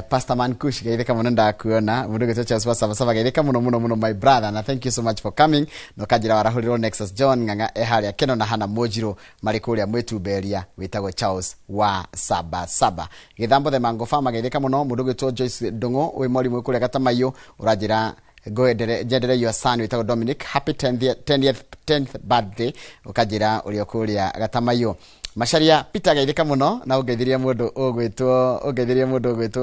Pastor Mankush geithĩka mũno, ndakuona mũndũ ũgĩtwo Charles wa Saba geithĩka mũno mũno mũno, my brother, na thank you so much for coming. No kanjĩra warahũrĩrwo Nexus John Ng'ang'a e harĩa Keno na Hana Mũnjirũ marĩ kũrĩa Mwĩtumberia, wĩtagwo Charles wa Saba Saba. Gĩthambo the Mango Farmer geithĩka mũno, mũndũ ũgĩtwo Joyce Ndung'u wĩ mwarimũ kũrĩa Gatamaiyũ, ũranjĩra ngwendere your son wĩtagwo Dominic happy 10th birthday, ũkanjĩra ũrĩa kũrĩa Gatamaiyũ. Macharia Peter geithĩka mũno, na ũngeithirie mũndũ ũgwĩtwo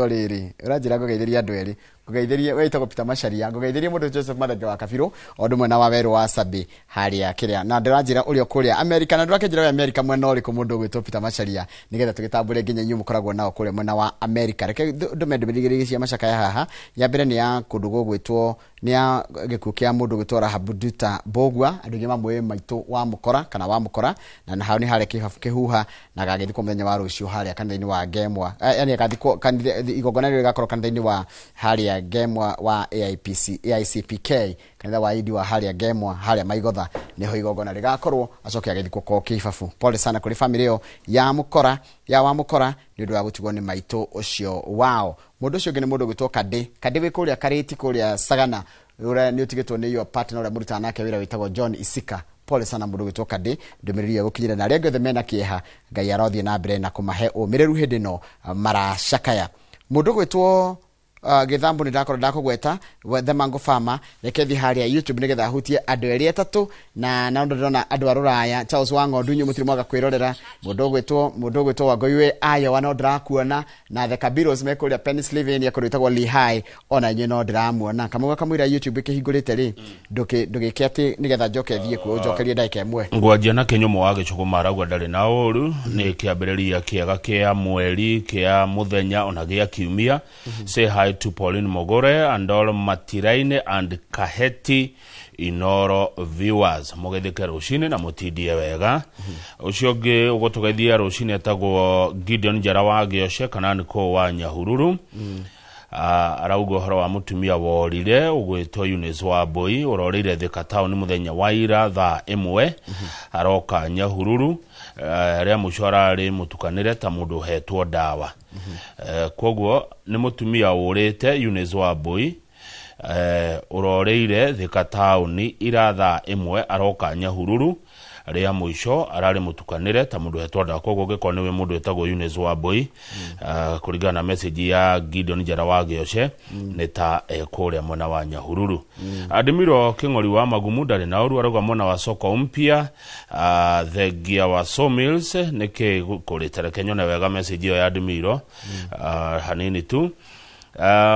rĩrĩ, ũranjĩra ngũgeithirie andũ erĩ, ngũgeithirie wĩtagwo Peter Macharia, ngũgeithirie mũndũ Joseph Mathenge wa Kabirũ, o ũndũ mwena wa werũ wa Sabi harĩa kĩrĩa, na ndĩranjĩra ũrĩa kũrĩa America, na ndĩrakĩnjĩra wĩ America mwena ũrĩkũ mũndũ ũgwĩtwo Peter Macharia, nĩgetha tũgĩtambũre nginya inyuĩ mũkoragwo nao kũrĩa mwena wa America. Reke ndũme ndũmĩrĩri igĩrĩ cia macakaya haha. Ya mbere nĩ ya kũndũ gũgwĩtwo nĩ ya gĩkuũ kĩa mũndũ ũgwĩtwo Rahabu Nduta Mbũgua, andũ aingĩ mamũĩ maitũ wa Mũkora kana wa Mũkora, na hau nĩ harĩa Kĩhuha, na gagĩthikwo mũthenya wa rũciũ harĩa kanitha-inĩ wa Ngemwa, yani agathikwo igongona rĩrĩ rĩgakorwo kanitha-inĩ wa harĩa Ngemwa wa AIPC AICPK, kanitha wa Idi wa harĩa Ngemwa harĩa Maigotha, nĩho igongona rĩgakorwo, acoke agĩthikwo ko Kĩbabu. Pole sana kũrĩ family ĩyo ya Mũkora, ya wa Mũkora, nĩ ũndũ wa gũtigwo nĩ maitũ ũcio wao. Mũndũ ũcio ũngĩ nĩ mũndũ ũgwĩtwo Kandĩ Kandĩ wĩ kũrĩa Karĩti kũrĩa Sagana, ũrĩa nĩ ũtigĩtwo nĩ your partner ũrĩa mũrutaga nake wĩra wĩtagwo John Isika. Pole sana mũndũ ũgwĩtwo Kandĩ, ndũmĩrĩri ĩyo gũkinyĩra na arĩa angĩ othe mena kĩeha, Ngai arothiĩ na mbere na kũmahe ũmĩrĩru hĩndĩ ĩno maracakaya. Mũndũ ũgwĩtwo Gĩthambo nĩ ndakorwo ndakũgweta The Mango Farmer, reke thiĩ harĩa YouTube nĩgetha hutie andũ erĩ atatũ, na na ndĩrona andũ a rũraya, Charles wa Ng'ondu inyuĩ mũtirĩ mwaga kwĩrorera, mũndũ ũgwĩtwo Wangũi wĩ Iowa no ndĩrakuona, na The Kabiros me kũrĩa Pennsylvania kũndũ gwĩtagwo Lehigh, ona inyuĩ no ndĩramuona. Kamau kamũira YouTube ĩkĩhingũrĩte rĩ, ndũgĩke atĩ nĩgetha njoke thiĩ kuo ũnjokerie ndagĩka ĩmwe. Ngwanjia na Kĩnyũmũ wa Gĩcũgũ arauga ndarĩ na ũru, nĩ kĩambĩrĩria kĩega kĩa mweri, kĩa mũthenya ona gĩa kiumia. Say hi to Pauline Mogore and all Matiraine and Kaheti Inooro viewers. Mũgeithĩke rũcinĩ na mũtindie wega. Ũcio ũngĩ ũgũtũgeithia rũcinĩ etagwo Gideon Njara wa Gĩoce kana nĩ kũu wa Nyahururu. Arauga ũhoro wa mũtumia worire ũgwĩtwo Eunice Wambui, ũrorĩire Thika town mũthenya wa ira thaa 1, aroka Nyahururu, rĩa mũico ararĩ mũtukanĩre ta mũndũ ũhetwo ndawa. Koguo nĩ mũtumia ũrĩte Eunice Wambui, ũrorĩire Thika town ira thaa 1, aroka Nyahururu, rĩa mũico ararĩ mũtukanĩre ta mũndũ ũhetwo ndawa. Koguo ũngĩkorwo nĩwe mũndũ wĩtagwo Eunice Wambui, kũringana na message ya Gideon Njara wa Gĩoce, nĩ ta kũrĩa mwena wa Nyahururu. Adimiro Kĩng'ori wa Magumu ndarĩ na ũru, arauga mwena wa soko mpya, thengia wa Sawmills nĩkĩ kũrĩte. Reke nyone wega message ĩyo ya Adimiro hanini tu.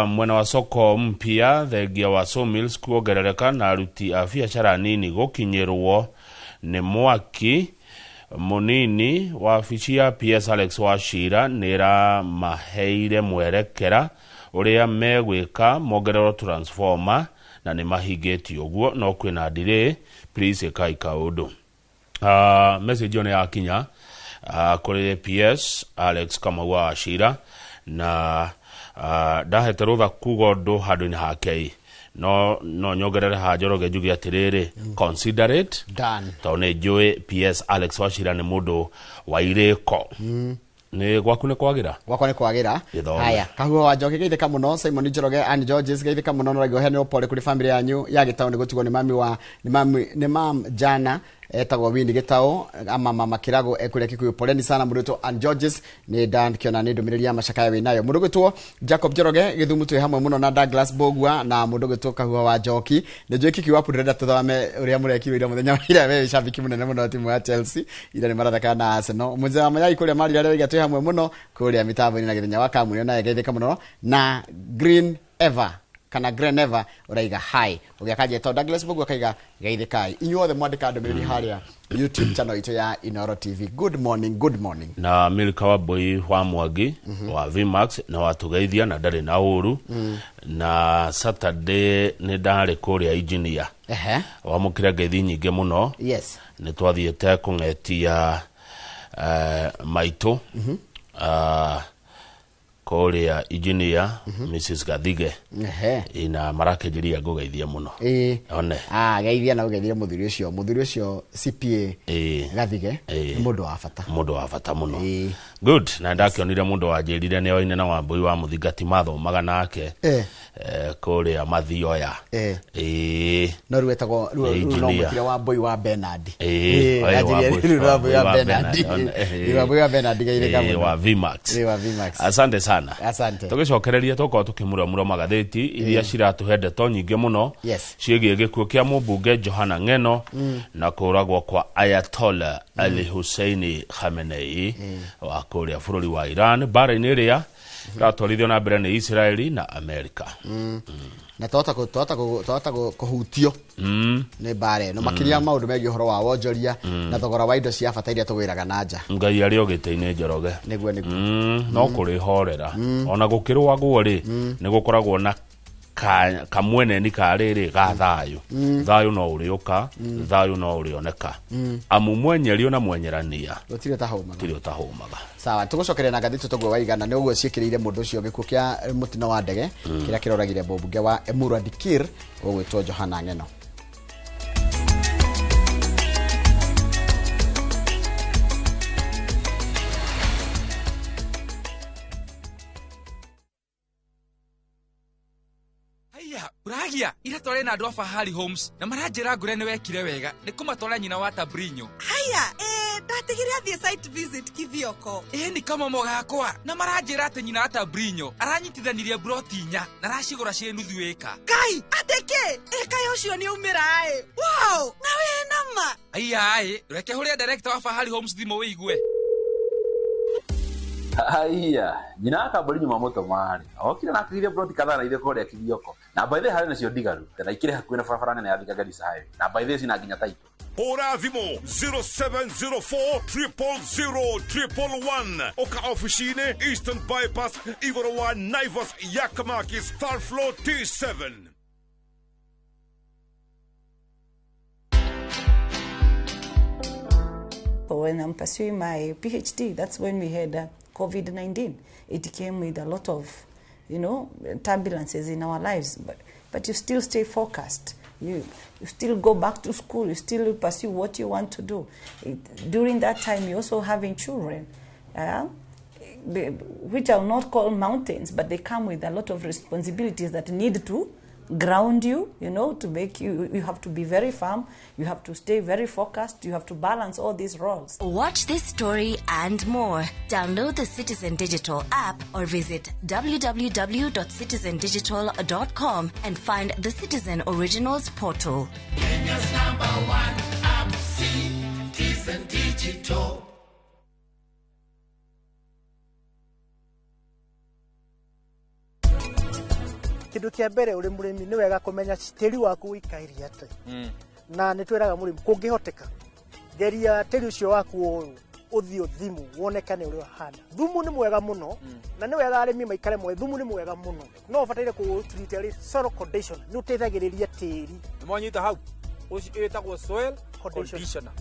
Mwena wa soko mpya thengia wa sawmills kuongerereka na aruti a biacara nini gukinyirwo ni mwaki munini. Wabici ya PS Alex Wachira nĩramaheire mwerekera ũrĩa megwĩka mongererwo transformer na nĩ mahingĩtie ũguo, no kwĩna delay, please ĩkai kaũndũ. Message ĩyo nĩ yakinya kũrĩ PS Alex Kamau wa Wachira na ndahete rũtha kuga ũndũ handũ-inĩ hake, no nyongerere ha Njoroge njuge atĩrĩrĩ, consider it done, tondũ nĩ njũĩ PS Alex Wachira nĩ mũndũ wa irĩko. Nĩ gwaku nĩ kwagĩra? Gwakwa nĩ kwagĩra. Haya, Kahuho wa Njoki geithĩka mũno, Simon Njoroge and Georges geithĩka mũno, no raigua heanwo pole kũrĩ family yanyu ya Gĩtaũ nĩ gũtigwo nĩ mami wa nĩ mami nĩ mam jana etagwo Winnie Gĩtaũ ama mama Kĩrago ekũrĩa Kikuyu. Poleni sana mũndũ and Georges, nĩ ndakiona nĩ ndũmĩrĩri ya macakaya wĩnayo. Mũndũ gwĩtwo Jacob Njoroge Gĩthumu twĩ hamwe mũno na Douglas Bogua na mũndũ gwĩtwo Kahuho wa Njoki. Nĩ njũĩ Kiki wapu ndĩrenda tũthome ũrĩa mũrekirwo ira mũthenya wa ira, we shabiki mũnene mũno wa timu ya Chelsea ira nĩ marathaka na Arsenal. Mũnze wa Mayai kũrĩa Marira rĩu twĩ hamwe mũno kũrĩa mitambo-inĩ na Gĩthenya wa Kamũrĩ naye geithĩka mũno na Green Ever kana Green Ever uraiga hi ugiakaje to Douglas Bogu akaiga geithĩkai inyuothe mwandĩka ndũmĩrĩri harĩa YouTube channel itũ ya Inoro TV. Good morning, good morning. Na Milka wa Boy wa Mwangi wa Vmax na watugeithia na ndarĩ na ũru. Na Saturday nĩ ndarĩ kũrĩa engineer wamũkĩra ngeithi nyingĩ mũno. Yes, nĩ twathiĩte kũng'etia maitũ kũrĩa engineer Mrs Gathige ina marakĩnjĩria ngũgeithia mũno. One geithia na ũgeithie mũthuri ũcio CPA Gathige nĩ mũndũ wa bata, mũndũ wa bata mũno. Good. Na ndakĩonire mũndũ wanjĩrire nĩ oine na Wambui wa Mũthingati mathomaga nake kũrĩa Mathioya. No rĩu etagwo rĩu no mũtire Wambui wa Bernard. Wambui wa Bernard, Wambui wa Bernard geithĩka mũno wa Vmax. Wa Vmax. Asante sana. Asante. Tũgĩcokereria tũkorwo tũkĩmuramura magathĩti iria ciratũhe ndeto nyingĩ mũno ciĩgiĩ gĩkuũ kĩa mũmbunge Johana Ng'eno na kũũragwo kwa Ayatollah Ali Husseini Khamenei wa kũrĩa bũrũri wa Iran mbara-inĩ ĩrĩa ĩratwarithio na mbere nĩ Israeli na Amerika. Na twahota kũhutio nĩ mbara ĩno makĩria maũndũ megiĩ ũhoro wa wonjoria na thogora wa indo cia bata iria tũgwĩraga na nja. Ngai arĩ o gĩtĩ-inĩ Njoroge. Nĩguo nĩguo. No kũrĩ horera ona gũkĩrũagwo rĩ nĩ gũkoragwo na kamweneni ka rĩrĩ ga thayũ. Thayũ no ũrĩũka, thayũ no ũrĩoneka, amu mwenyerio na mwenyerania gũtirĩ ũtahũmaga. Sawa, tũgũcokeria na ngathĩti tũguo waigana nĩ ũguo ciĩkĩrĩire mũndũ ũcio gĩkuũ kĩa mũtino wa ndege kĩrĩa kĩroragire mũmbunge wa Emurua Dikirr ũgwĩtwo Johana Ng'eno. Uragia ira tware na andu a Fahari Homes na maranjira ngure ni wekire wega ni kumatwara nyina wa Tabrinyo. Haya, ndatigire athie site visit Kithioko. Ni kama mogakwa na maranjira ati nyina wa Tabrinyo aranyitithanirie broti inya na aracigura cie nuthu eka. Kai, ateke eka ucio ni umira ai. Wow, na we nama. Aya ai, reke huria director wa Fahari Homes thimo wigue. Haya, nyina wa Tabrinyo mamoto mari. Okire na akigire broti kadhaa na ithe kuria Kithioko. Na by the harĩ nacio ndigaru na ikire hakuhĩ na barabara nene ya Thika Garissa Highway. Na by the cina nginya taito. Hũra thimũ 0704 000 111 oka ofici-inĩ Eastern Bypass igũrũ wa Naivas Yakamakis third floor T7. When I'm pursuing my PhD, that's when we had COVID-19. It came with a lot of, turbulences in our lives, but you still stay focused. You still go back to school. You still pursue what you want to do. During that time, you're also having children, which I'll not call mountains, but they come with a lot of responsibilities that need to ground you, to make you, you have to be very firm, you have to stay very focused, you have to balance all these roles. Watch this story and more. Download the Citizen Digital app or visit www.citizendigital.com and find the Citizen Originals portal. Kenya's #1 app, Citizen Digital. Kĩndũ kĩa mbere ũrĩ mũrĩmi nĩ wega kũmenya tĩri waku ũikaire atĩa. Na nĩ twĩraga mũrĩmi kũngĩhoteka geria tĩri ũcio waku ũyũ ũthiĩ ũthimwo wonekane ũrĩa ũhana. Thumu nĩ mwega mũno na nĩ wega arĩmi maikare moĩ thumu nĩ mwega mũno, no ũbataire kũũtreat arĩ soil conditioner, nĩ ũteithagĩrĩria tĩri. Nĩ mwanyita hau, ũcio ĩtagwo soil conditioner.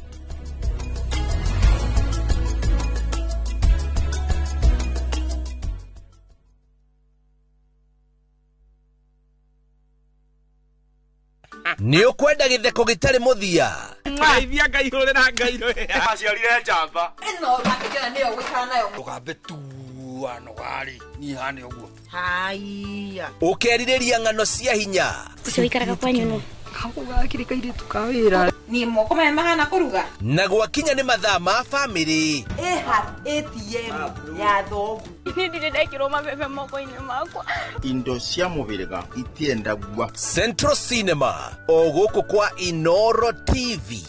Nĩ ũkwenda gĩtheko gĩtarĩ mũthia? Geithia Ngai hũrĩra Ngai rwĩa. Aciarire njamba. Ĩno makĩkena nĩyo gũikara nayo. Tũgambe tua nogarĩ niĩ hane ũguo. Haiya. Ũkerirĩria ng'ano cia hinya? Ũcio ũikaraga kwanyu nũ? Gakĩrĩ kairĩtu ka wĩra. Niĩ moko maya mahana kũruga. Na gwakinya nĩ mathaa ma bamĩrĩ? Ĩha ATM ya thoguo. Niĩ ndirĩ ndekĩrwo mabebe moko-inĩ makwa. Indo cia mũhĩrĩga itiendagua. Central Cinema o gũkũ kwa Inoro TV.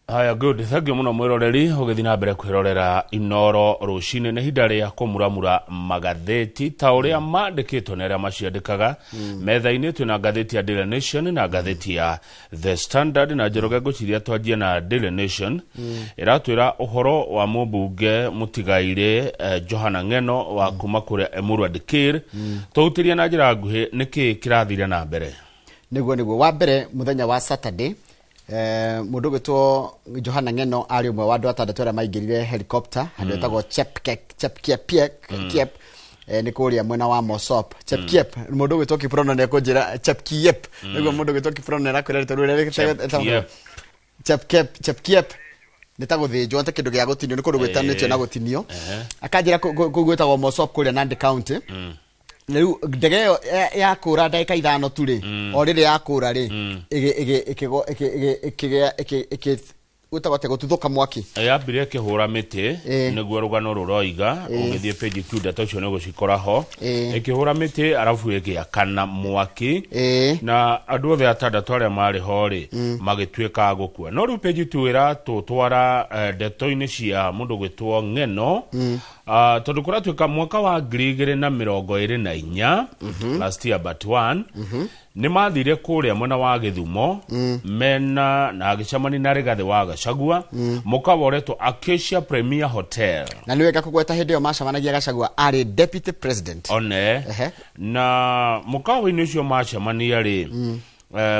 Haya, good, thank you muno mwiroreri ũgĩthiĩ na mbere kwĩrorera Inoro rũcinĩ. Nĩ ihinda rĩa kũmuramura magathĩti ta ũrĩa mandĩkĩtwo nĩ arĩa maciandĩkaga. Metha-inĩ twĩna ngathĩti ya Daily Nation na ngathĩti ya The Standard, na Njoroge ngwĩciria twanjie na Daily Nation. Ĩratwĩra ũhoro wa mũmbunge mũtigairĩ Johana Ng'eno wa kuma kũrĩa Emurua Dikirr. Tũhutĩrie na njĩra nguhĩ nĩkĩ kĩrathire na mbere. Nĩguo wa mbere mũthenya wa Saturday, mũndũ ũgwĩtwo Johana Ng'eno arĩ ũmwe wa andũ atandatũ arĩa maingĩrire helicopter handũ ĩtagwo Chepkiep nĩ kũrĩa mwena wa Mosop. Chepkiep, mũndũ ũgwĩtwo Kiprono nĩ ekũnjĩra Chepkiep. Nĩguo mũndũ ũgwĩtwo Kiprono nĩ arakwĩra rĩtwa rĩrĩa Chepkiep. Chepkiep nĩ ta gũthĩnjwo, ta kĩndũ gĩa gũtinio, nĩ kũndũ gwĩtanĩtio na gũtinio. Akanjĩra kũu gwĩtagwo Mosop kũrĩa Nandi County. Rĩu ndege ĩyo yakũra ndagĩka 5 tu rĩ, o rĩrĩ yakũra rĩ, gwĩtagwo atĩa, gũtuthũka mwaki. Yambire ĩkĩhũra mĩtĩ, nĩguo rũgano rũroiga. Ũgĩthiĩ page 2 ndeto icio nĩ ũgũcikora ho. Ĩkĩhũra mĩtĩ arabu ĩgĩakana mwaki, na andũ othe atandatũ arĩa marĩ ho rĩ magĩtuĩka a gũkua. No rĩu page 2 ĩratũtwara ndeto-inĩ cia mũndũ gwĩtwo Ng'eno, tondũ kũratuĩka mwaka wa 2024, last year but one, nĩ mathire kũrĩa mwena wa Gĩthumo mena na agĩcemania na Rigathĩ wa Gachagua, mũkawa ũretwo Acacia Premier Hotel. Na nĩ wega kũgweta hĩndĩ ĩyo macemanagia Gachagua arĩ deputy president. One na mũkawa-inĩ ũcio macemania rĩ,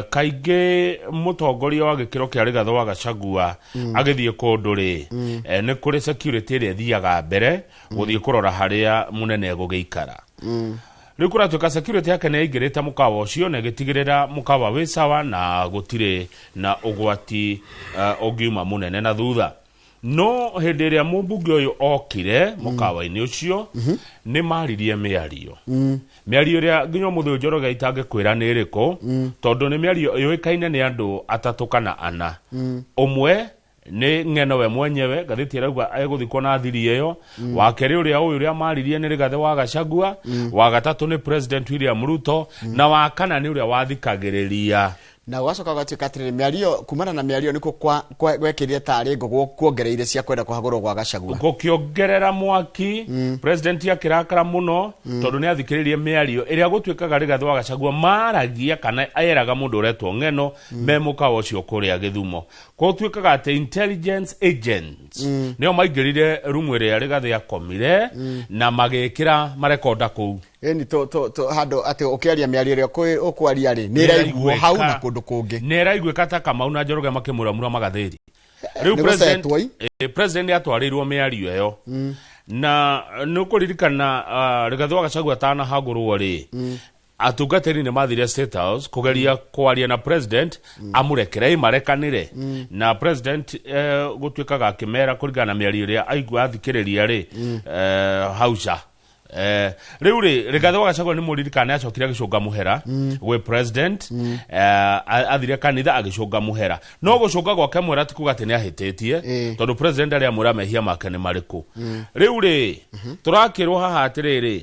kaingĩ mũtongoria wa gĩkĩro kĩa Rigathĩ wa Gachagua agĩthiĩ kũndũ rĩ, nĩ kũrĩ security ĩrĩa ĩthiaga mbere gũthiĩ kũrora harĩa mũnene egũgĩikara. Rĩu kũratuĩka security yake nĩ yaingĩrĩte mũkawa ũcio na ĩgĩtigĩrĩra mũkawa wĩ sawa na gũtirĩ na ũgwati ũngiuma mũnene na thutha. No hĩndĩ ĩrĩa mũmbunge ũyũ okire mũkawa-inĩ ũcio, nĩ maririe mĩario. Mĩario ĩrĩa nginya ũmũthĩ ũyũ Njoroge itangĩkwĩra nĩ ĩrĩkũ, tondũ nĩ mĩario yũĩkaine nĩ andũ atatũ kana ana. Ũmwe nĩ Ng'eno we mwenyewe, ngathĩti ĩrauga egũthikwo na thiri ĩyo. Wa kerĩ ũrĩa ũyũ ũrĩa maririe nĩ Rigathĩ wa Gachagua, wa gatatũ nĩ President William Ruto, na wa kana nĩ ũrĩa wathikagĩrĩria. Na gwacoka gũgatuĩka atĩrĩrĩ, mĩario kumana na mĩario nĩkuo gwekĩrire tarĩ ngũgũ kuongereire cia kwenda kũhagũrwo gwa Gachagua. Gũkĩongerera mwaki, president akĩrakara mũno tondũ nĩ athikĩrĩrie mĩario ĩrĩa gũtuĩkaga Rigathĩ wa Gachagua maragia kana eraga mũndũ ũretwo Ng'eno me mũkawa ũcio kũrĩa Gĩthumo. Gũtuĩkaga atĩ intelligence agents nĩo maingĩrire rumu ĩrĩa Rigathĩ akomire na magĩkĩra marekonda kũu. Ĩni to handũ atĩ ũkĩaria mĩario ĩrĩa ũkwaria rĩ, nĩ ĩraiguo hau na kũndũ kũngĩ. Nĩ ĩraiguĩka ta Kamau na Njoroge makĩmuramura magathĩti. Rĩu president nĩ atwarĩirwo mĩario ĩyo. Na nĩ ũkũririkana Rigathĩ wa Gachagua atanahagũrwo rĩ, atungatĩri nĩ mathire State House kũgeria kwaria na president amũrekere marekanĩre. Na president gũtuĩkaga akĩmera kũringana na mĩario ĩrĩa aigua athikĩrĩria rĩ, hauca. Rĩu rĩ, Rigathĩ wa Gachagua nĩ mũririkana nĩ acokire agĩcũnga mũhera gwĩ president, athire kanitha agĩcũnga mũhera. No gũcũnga gwake mũhera ti kuga atĩ nĩ ahĩtĩtie, tondũ president arĩa amwĩra mehia make nĩ marĩkũ. Rĩu rĩ, tũrakĩrwo haha atĩrĩrĩ,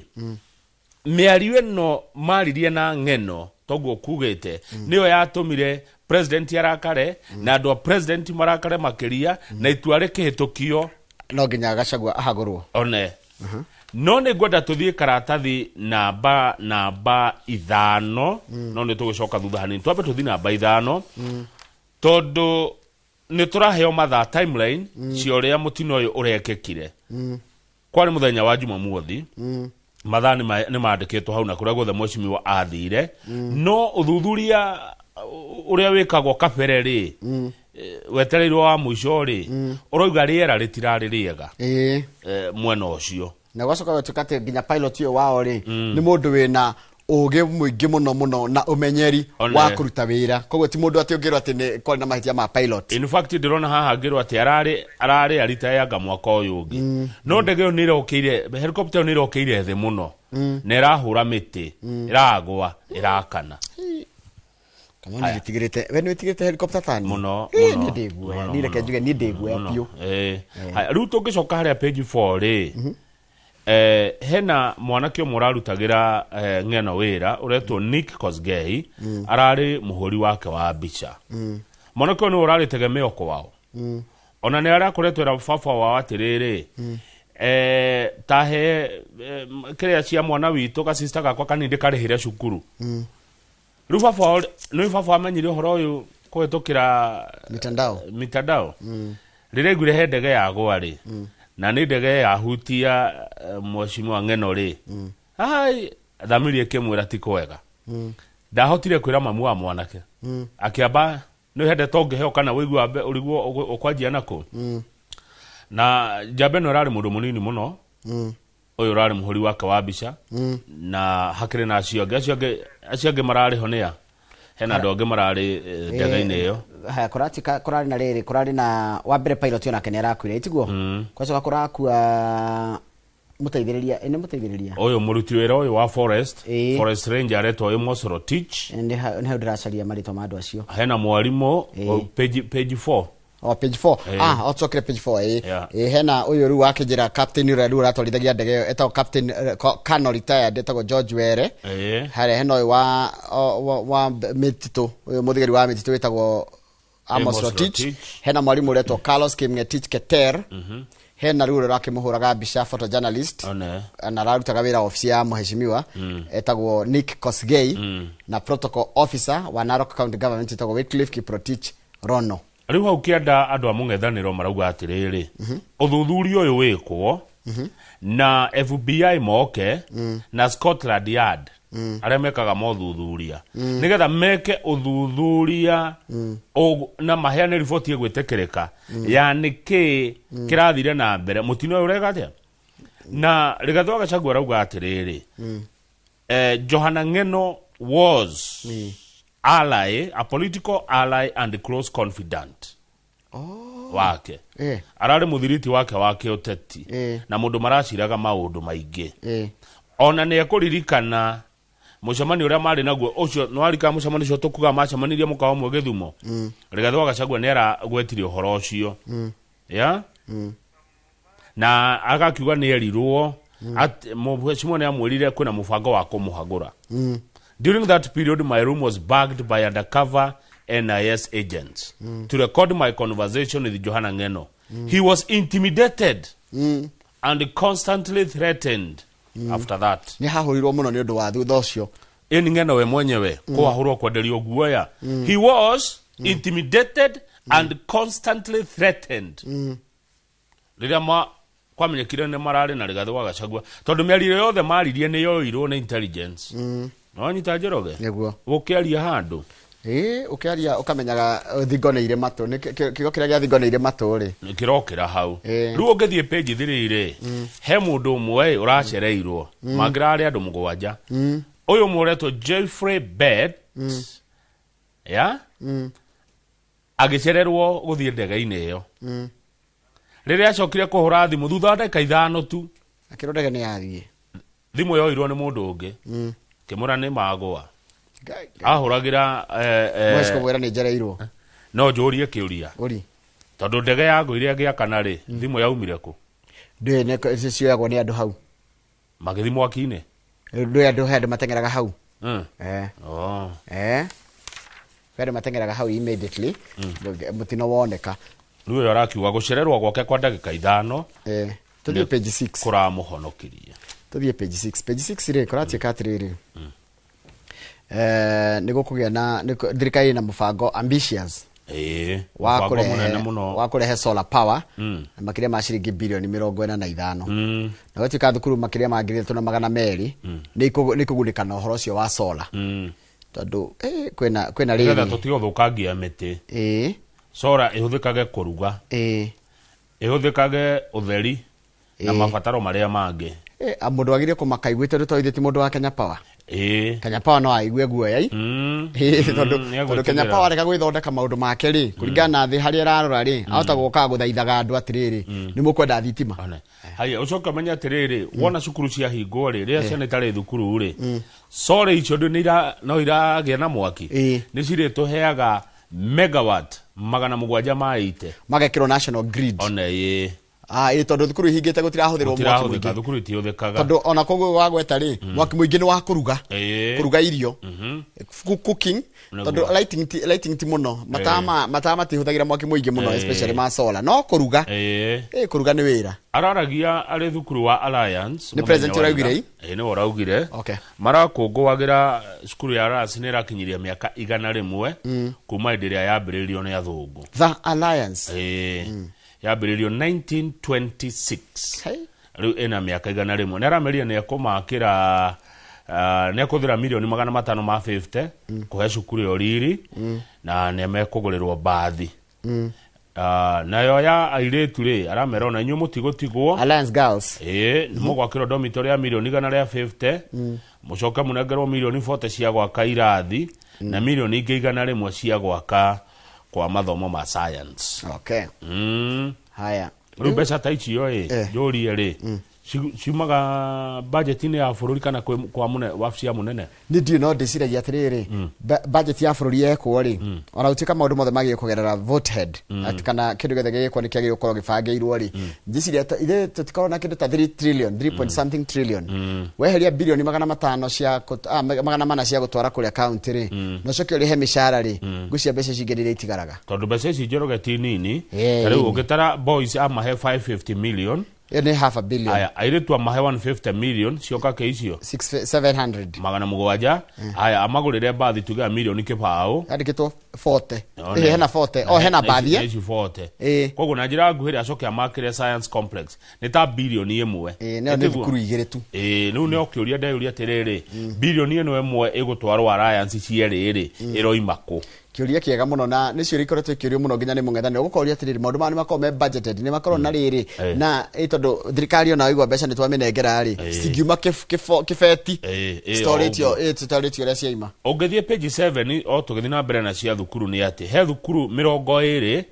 mĩario ĩno maririe na Ng'eno Toguo kugĩte nĩyo yatũmire president arakare na andũ a president marakare makĩria na itua rĩkĩhĩtũkio. No nginya Gachagua ahagũrwo. One no nĩ ngwenda tũthiĩ karatathi namba 5, no nĩ tũgũcoka thutha hanini, twambe tũthiĩ namba 5, tondũ nĩ tũraheo mathaa, timeline cia ũrĩa mũtino ũyũ ũrekĩkire. Kwarĩ mũthenya wa Jumamothi, mathaa nĩ mandĩkĩtwo hau na kũrĩa guothe mheshimiwa athire. No ũthuthuria ũrĩa wĩkagwo kabere rĩ, wetereirwo wa mũico rĩ, ũrauga rĩera rĩtirarĩ rĩega mwena ũcio. Na gwacoka gwatuĩka atĩ nginya pilot ũyũ wao rĩ, nĩ mũndũ wĩna ũgĩ mũingĩ mũno mũno na ũmenyeri wa kũruta wĩra, koguo ti mũndũ atĩ ũngĩrwo atĩ nĩ kwarĩ na mahĩtia ma pilot. In fact, ndĩrona haha ngĩrwo atĩ ararĩ aritayanga mwaka ũyũ ũngĩ, no ndege ĩyo nĩ ĩrokĩire, helicopter ĩyo nĩ ĩrokĩire thĩ mũno na ĩrahũra mĩtĩ, ĩragwa, ĩrakana. Kamau, nĩ wĩtigĩrĩte, we nĩ wĩtigĩrĩte helicopter tani? Mũno. Ĩ, Mũno. niĩ ndĩ guoya. Mũno, Niĩ reke mũno. njuge niĩ ndĩ guoya Mũno. biũ. Haya, rĩu tũngĩcoka harĩa page 4 rĩ, hena mwanake ũmwe ũrarutagĩra ng'eno wĩra ũretwo Nick Kosgei. Ararĩ mũhũri wake wa mbica. Mwanake ũyũ nĩwe ũrarĩ tegemeo kwao. Ona nĩ arakoretwo era baba wao atĩrĩrĩ, tahe kĩrĩa cia mwana witũ, gacista gakwa kanini, ndĩkarĩhĩre cukuru. Rĩu baba wao, nĩ baba amenyire ũhoro ũyũ kũhĩtũkĩra mitandao. Mitandao. Rĩrĩa aiguire he ndege yagwa rĩ, na nĩ ndege yahutia mheshimiwa ng'eno rĩ, ai, thamiri ĩkĩmwĩra ti kwega. Ndahotire kwĩra mamu wa mwanake. Akĩamba nĩ hende tongĩheo kana wĩigua ũrigwo ũkwanjia nakũ. Na njamba ĩno ĩrarĩ mũndũ mũnini mũno. Ũyũ ũrarĩ mũhũri wake wa mbica. Na hakĩrĩ na acio angĩ, acio angĩ mararĩ ho nĩa hena andũ angĩ mararĩ ndege-inĩ ĩyo. Haya, kũratika kũrarĩ na rĩrĩ, kũrarĩ na wa mbere pilot onake nĩ arakuire, itiguo? Kwacoka kũrakua mũteithĩrĩria, nĩ mũteithĩrĩria. Ũyũ mũruti wĩra ũyũ wa forest ranger aretwo Amos Rotich. Nĩ hau ndĩracaria marĩtwa ma andũ acio. Hena mwarimũ page 4. O page 4. Ah, o cokere page 4. Hena ũyũ rĩu wakĩnjĩra captain ũrĩa rĩu ũratwarithagia ndege ĩyo, etagwo captain colonel retired, etagwo George Were. Harĩa hena ũyũ wa mĩtitũ, ũyũ mũthigari wa mĩtitũ wĩtagwo Amos Amos Rotich. Rotich. Hena mwarimũ ũretwo Carlos Kimngetich Keter. Hena rĩu ũrĩa ũrakĩmũhũraga mbica, photojournalist, One. na ararutaga wĩra ofici ya mheshimiwa, etagwo Nick Kosgei, na protocol officer wa Narok County Government etagwo Wycliffe Kiprotich Rono. Rĩu hau kĩanda andũ a mũng'ethanĩro marauga atĩrĩrĩ, ũthuthuria ũyũ wĩkwo na FBI moke na Scotland Yard, arĩa mekaga mothuthuria, nĩgetha meke ũthuthuria na maheane riboti ĩgwĩtĩkĩrĩka ya nĩkĩ kĩrathire na mbere, mũtino ũyũ ũreka atĩa. Na Rigathĩ wa Gachagua arauga atĩrĩrĩ, Johana Ng'eno was ally, a political ally and close confidant wake. Ararĩ mũthiriti wake wa kĩũteti na mũndũ maraciraga maũndũ maingĩ. Ona nĩ ekũririkana mũcemanio ũrĩa marĩ naguo ũcio, nĩwarikana mũcemanio ũcio tũkuga macemanirie mũkawa ũmwe Gĩthumo? Rigathĩ wa Gachagua nĩ aragwetire ũhoro ũcio ya na agakiuga nĩ erirwo atĩ mheshimiwa nĩ amwĩrire kwĩna mũbango wa kũmũhagũra. During that period, my room was bugged by undercover NIS agents to record my conversation with Johana Ngeno. He was intimidated and constantly threatened after that. Nĩ hahũrirwo mũno nĩ ũndũ wa thutha ũcio. Ĩni Ng'eno we mwenyewe kũhahũrwo, kwenderio guoya. He was intimidated and constantly threatened. Rĩrĩa ma kwamenyekire nĩ mararĩ na Rigathĩ wa Gachagua, tondũ mĩario yothe maririe nĩ yoirwo nĩ intelligence. Nĩwanyita, Njoroge? Nĩguo. Gũkĩaria handũ. Ĩĩ, ũkĩaria ũkamenyaga thingo nĩ irĩ matũ, nĩ kiugo kĩrĩa gĩa thingo nĩ irĩ matũ rĩ. Kĩrokĩra hau. Rĩu ũngĩthiĩ page 3 rĩ, he mũndũ ũmwe ũracereirwo. Mangĩrarĩ andũ 7. Ũyũ ũmwe ũretwo Jeffrey Bett ya agĩcererwo gũthiĩ ndege-inĩ ĩyo. Rĩrĩa acokire kũhũra thimũ thutha wa ndagĩka 5 tu, akĩrwo ndege nĩ yathiĩ. Thimũ yoirwo nĩ mũndũ ũngĩ, kĩmũra nĩ magũa ahũragĩra Mweci kũmwĩra nĩ njereirwo. No njũrie kĩũria? Ũri. Tondũ ndege yagũire ĩgĩakana rĩ, thimũ yaumire kũ? Ndũĩ, nĩ cioyagwo nĩ andũ hau. Magĩthiĩ mwaki-inĩ. Ndũĩ, andũ he andũ mateng'eraga hau. Oh. Kwĩ andũ mateng'eraga hau immediately mũtino woneka. Rĩu ũrĩa arakiuga gũcererwo gwake kwa ndagĩka 5 Tũthiĩ page 6. Kũramũhonokirie. Tũthiĩ page 6. Page 6 rĩ, kũratuĩka atĩrĩrĩ, nĩ gũkũgĩa na thirikari ĩna mũbango ambitious wa Mũbango kũrehe mũnene mũno. Wa kũrehe solar power na makĩria ma ciringi bilioni 45. Na gũtuĩka thukuru makĩria ma 3200 nĩ ikũgunĩka na ũhoro ũcio wa solar. Tondũ kwĩna Nĩgetha rĩrĩ. Tũtige gũthũkangia mĩtĩ. Solar ĩhũthĩkage kũruga. Ĩhũthĩkage ũtheri na mabataro marĩa mangĩ. Mũndũ wagĩrĩire kũmaka aiguĩte ũndũ tondũ ithuĩ ti mũndũ wa Kenya Power. Kenya Power no aigue guoya i. Tondũ Kenya Power reka gwĩthondeka maũndũ make rĩ, kũringana na thĩ harĩa ĩrarora rĩ, ahota gũka gũthaithaga andũ atĩrĩrĩ, nĩ mũkwenda thitima. Haya, ũcoke ũmenye atĩrĩrĩ, wona cukuru ciahingwo rĩ, rĩrĩa ciana itarĩ thukuru rĩ, solar icio no iragĩa na mwaki. Nĩ cirĩtũheaga megawatt 780. Magekĩrwo national grid. One ĩĩ. Tondũ thukuru ihingĩte gũtirahũthĩrwo mwaki Gũtirahũthĩka, mũingĩ. thukuru itihũthĩkaga. Tondũ ona koguo wagweta rĩ, mwaki mũingĩ nĩ wa kũruga. Kũruga irio. Cooking. Tondũ lighting ti mũno. Mataa matihũthagĩra mwaki mũingĩ mũno, especially ma solar. No kũruga. Kũruga nĩ wĩra. Araragia arĩ thukuru wa Alliance. Nĩ president mũthenya wa ũraugire ira. ĩ? Nĩwe ũraugire. Marakũngũagĩra cukuru ya Alliance nĩ ĩrakinyiria mĩaka 100 kuma hĩndĩ ĩrĩa yambĩrĩirio nĩ athũngũ. The Alliance. Yambĩrĩirio 1926. Rĩu ĩna mĩaka 100. Nĩ arameria nĩ ekũmakĩra, nĩ ekũhũthĩra milioni 550 kũhe cukuru ĩyo riri, na nĩ mekũgũrĩrwo mbathi. Nayo ya airĩtu rĩ, aramera ona inyuĩ mũtigũtigwo. Alliance Girls. Nĩ mũgwakĩrwo dormitory ya milioni 150, mũcoke mũnengerwo milioni 40 cia gwaka irathi, na milioni ingĩ 100 cia gwaka kwa mathomo ma science. Haya. Rĩu mbeca ta icio ĩ, njũrie rĩ, ciumaga budget-inĩ ya bũrũri kana kwa wabici ya mũnene? Nĩ ndiũĩ, no ndĩciragia atĩrĩrĩ, budget ya bũrũri yekwo rĩ, ona gũtuĩka maũndũ mothe magĩrĩirwo kũgerera vote head, atĩ kana kĩndũ gĩothe gĩgĩkwo nĩ kĩagĩrĩirwo gũkorwo gĩbangĩirwo rĩ, ngĩciria ithuĩ tũtikoragwo na kĩndũ ta 3 trillion, 3 point something trillion. Weheria bilioni 500 cia 400 cia gũtwara kũrĩa county rĩ, na ũcoke ũrĩhe mĩcara rĩ, ngwĩciria mbeca ici ingĩ nĩ iria itigaraga. Tondũ mbeca ici Njoroge ti nini. Ta rĩu ũngĩtara boys amahe 550 million. Ĩyo nĩ half a billion. Aya, airĩtu amahe 150 million, cioka ke icio? Six, 700. 700. Aya, amagũrĩre mbathi tuge milioni 20. Yandĩkĩtwo 40. One. Hena 40. Oh, hena mbathi, Na eh? ici 40. Koguo na njĩra nguhĩ rĩ, acoke amakĩre science complex nĩ ta bilioni 1. Nayo nĩ thukuru igĩrĩ tu. Rĩu nĩ ũkĩũria ndeyũria atĩrĩrĩ, bilioni ĩno ĩmwe ĩgũtwarwo Alliance cierĩ rĩ, ĩroima kũ? Kĩũria kĩega mũno, na nĩ ciũria ikoretwo ikĩũrio mũno nginya nĩ mũng'ethanĩro. Gũkoria atĩrĩrĩ, maũndũ maya nĩ makoragwo me budgeted, nĩ makoragwo na rĩrĩ, na tondũ thirikari ona waigua mbeca nĩ twamĩnengera rĩ, citingiuma kĩbeti. Citorĩtio, citorĩtio ũrĩa ciaima. Ũngĩthiĩ page 7, o tũgĩthiĩ na mbere na cia thukuru, nĩ atĩ he thukuru 20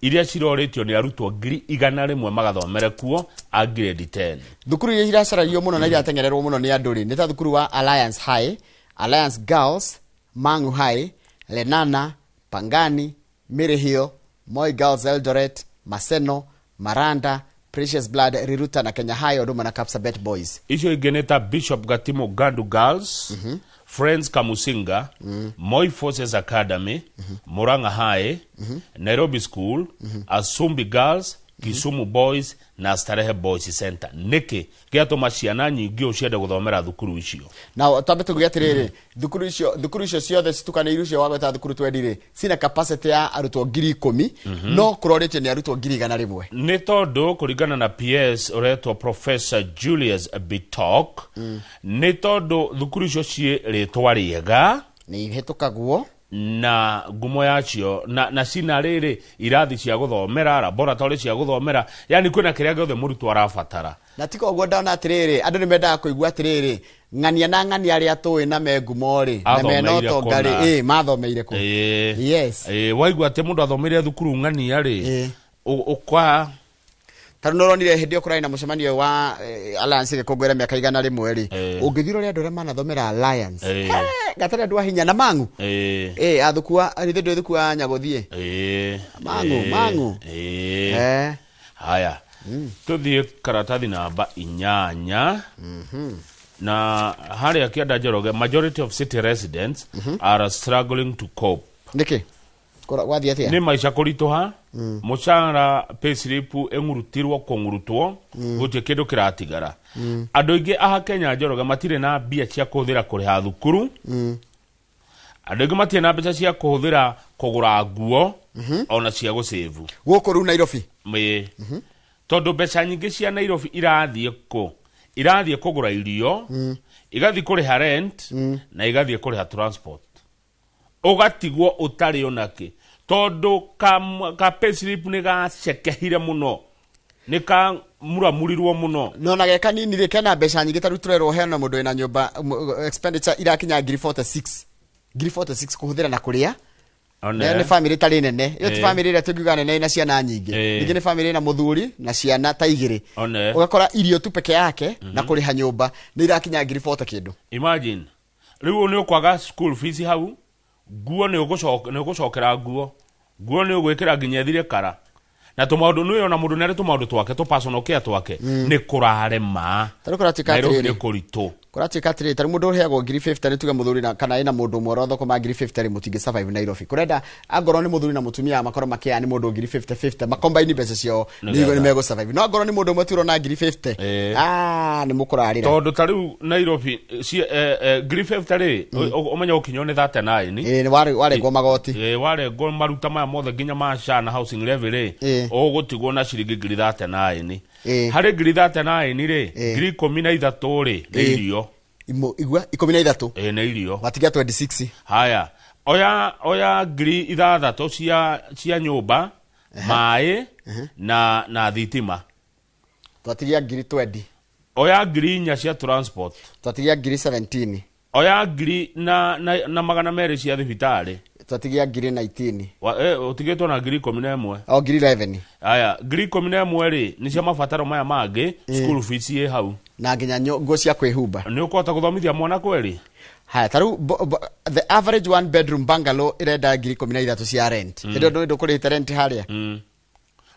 iria cirorĩtio nĩ arutwo 100,000 magathomere kuo a grade 10. Thukuru iria iracaragio mũno na irateng'ererwo mũno nĩ andũ rĩ, nĩ ta thukuru wa Alliance High, Alliance Girls, Mang'u High, Lenana, Pangani, Maryhill, Moi Girls Eldoret, Maseno, Maranda, Precious Blood, Riruta na Kenya High, Huduma na Kapsabet Boys. Icio ingĩ nĩ ta Bishop Gatimu Gandu Girls, Friends Kamusinga, Moi Forces Academy, Murang'a High, Nairobi School, Asumbi Girls, Kisumu Boys na Starehe Boys Center. Nĩkĩ gĩatũma ciana nyingĩ ũũ ciende gũthomera thukuru icio? Na twambe tuge atĩrĩrĩ, thukuru icio ciothe citukanĩirwo icio wagweta thukuru twendi rĩ, cina capacity ya arutwo 10,000, no kũrorĩtio nĩ arutwo 100,000. Nĩ tondũ kũringana na PS ũretwo Professor Julius Bitok, nĩ tondũ thukuru icio ciĩ rĩtwa rĩega, nĩ ihĩtũkagwo na ngumo yacio, na cina rĩrĩ irathi cia gũthomera, laboratory cia gũthomera, yani kwĩna kĩrĩa gĩothe mũrutwo arabatara. Na ti koguo ndona atĩrĩrĩ, andũ nĩ mendaga kũigua atĩrĩrĩ, ng'ania na ng'ania arĩa tũĩ na me ngumo rĩ, na mena Athomeire ũtonga rĩ, kũna. Mathomeire kũ? Yes. Waigua atĩ mũndũ athomeire thukuru ng'ania rĩ, ũka Ta rĩu nĩũronire hĩndĩ ĩyo kũrarĩ na mũcemanio wa Alliance ĩgĩkũngũĩra mĩaka 100 rĩ, ũngĩthiĩ ũrore andũ arĩa manathomera Alliance, gatarĩ andũ a hinya na mang'u. Athukua, rithe ndũĩ thukua Nyagũthiĩ. Mang'u, mang'u. Haya, tũthiĩ karatathi namba 8. Na harĩa kĩanda Njoroge, majority of city residents are struggling to cope. Nĩkĩ? Gwathiĩ atĩa? Nĩ maica kũritũha, mũcara, payslip ĩng'urutirwo kũng'urutwo, gũtirĩ kĩndũ kĩratigara. Andũ aingĩ aha Kenya, Njoroge, matirĩ na mbia cia kũhũthĩra kũrĩha thukuru. Andũ aingĩ matirĩ na mbeca cia kũhũthĩra kũgũra nguo, ona cia gũcĩvu. Gũkũ rĩu Nairobi? Ĩĩ, tondũ mbeca nyingĩ cia Nairobi irathiĩ kũ? Irathiĩ kũgũra irio, igathiĩ kũrĩha rent, na igathiĩ kũrĩha transport. Ũgatigwo ũtarĩ onakĩ, tondũ ka payslip nĩ gacekehire mũno, nĩ kamuramurirwo mũno. No na ge kanini rĩ, kena mbeca nyingĩ. Ta rĩu tũrerwo hena mũndũ wĩna nyũmba, expenditure irakinya ngiri 46, ngiri 46 kũhũthĩra na kũrĩa. One. Nĩ family ĩtarĩ nene ĩyo, ti family ĩrĩa tũngiuga nene ĩna ciana nyingĩ. Ningĩ nĩ family ĩna mũthuri na ciana ta igĩrĩ. One. Ũgakora irio tu peke yake na kũrĩha nyũmba nĩ irakinya ngiri 40 kĩndũ. Imagine, rĩu nĩ ũkwaga school fees hau, nguo nĩ ũgũcokera nguo nĩ ũgwĩkĩra nginya ĩthire kara na tũmaũndũ nĩ ona mũndũ nĩ arĩ tũmaũndũ twake tũ personal care twake, nĩ kũrarema. Ta rĩu kũratuĩka Nairobi atĩrĩrĩ, nĩ kũritũ. Kũratuĩka atĩrĩrĩ, tarĩu mũndũ ũrĩhagwo ngiri 50, nĩ tuge mũthuri na kana ĩna mũndũ ũmwe ũrathũkũma ngiri 50 rĩ, mũtingĩ survive Nairobi. Kũrenda angorwo nĩ mũthuri na mũtumia makorwo makĩaya nĩ mũndũ ngiri 50 50, makombaini mbeca ciao, nĩguo nĩ megũ survive. No angorwo nĩ mũndũ ũmwe tu ũrona ngiri 50, ah, nĩ mũkũrarĩra. Tondũ ta rĩu Nairobi ngiri 50 rĩ, ũmenye ũkinywo nĩ 39. Ĩĩ, nĩ warengwo magoti. Ĩ, warengwo maruta maya mothe nginya ma SHA na housing levy rĩ, ũgũtigwo na ciringi ngiri 39. Harĩ ngiri 39 rĩ, ngiri 13 rĩ nĩ irio. Igua, 13? Ĩ, nĩ irio. Watigia 26. Haya, oya ngiri 6 cia nyũmba, maĩ na thitima. Twatigia ngiri 20. Oya ngiri 4 cia transport. Twatigia ngiri 17. Oya ngiri na 200 cia thibitarĩ. Twatigia ngiri 19. Ũtigĩtwo na ngiri 11. O ngiri 11. Aya, ngiri 11 rĩ nĩ cia mabataro maya mangĩ, school fees ĩ hau. Na nginya nguo cia kwĩhumba. Nĩ ũkũhota gũthomithia mwana kweri? Haya, ta rĩu the average one bedroom bungalow ĩrenda ngiri 13 cia rent. Hĩndĩ ĩyo ndũkũrĩhĩte rent harĩa.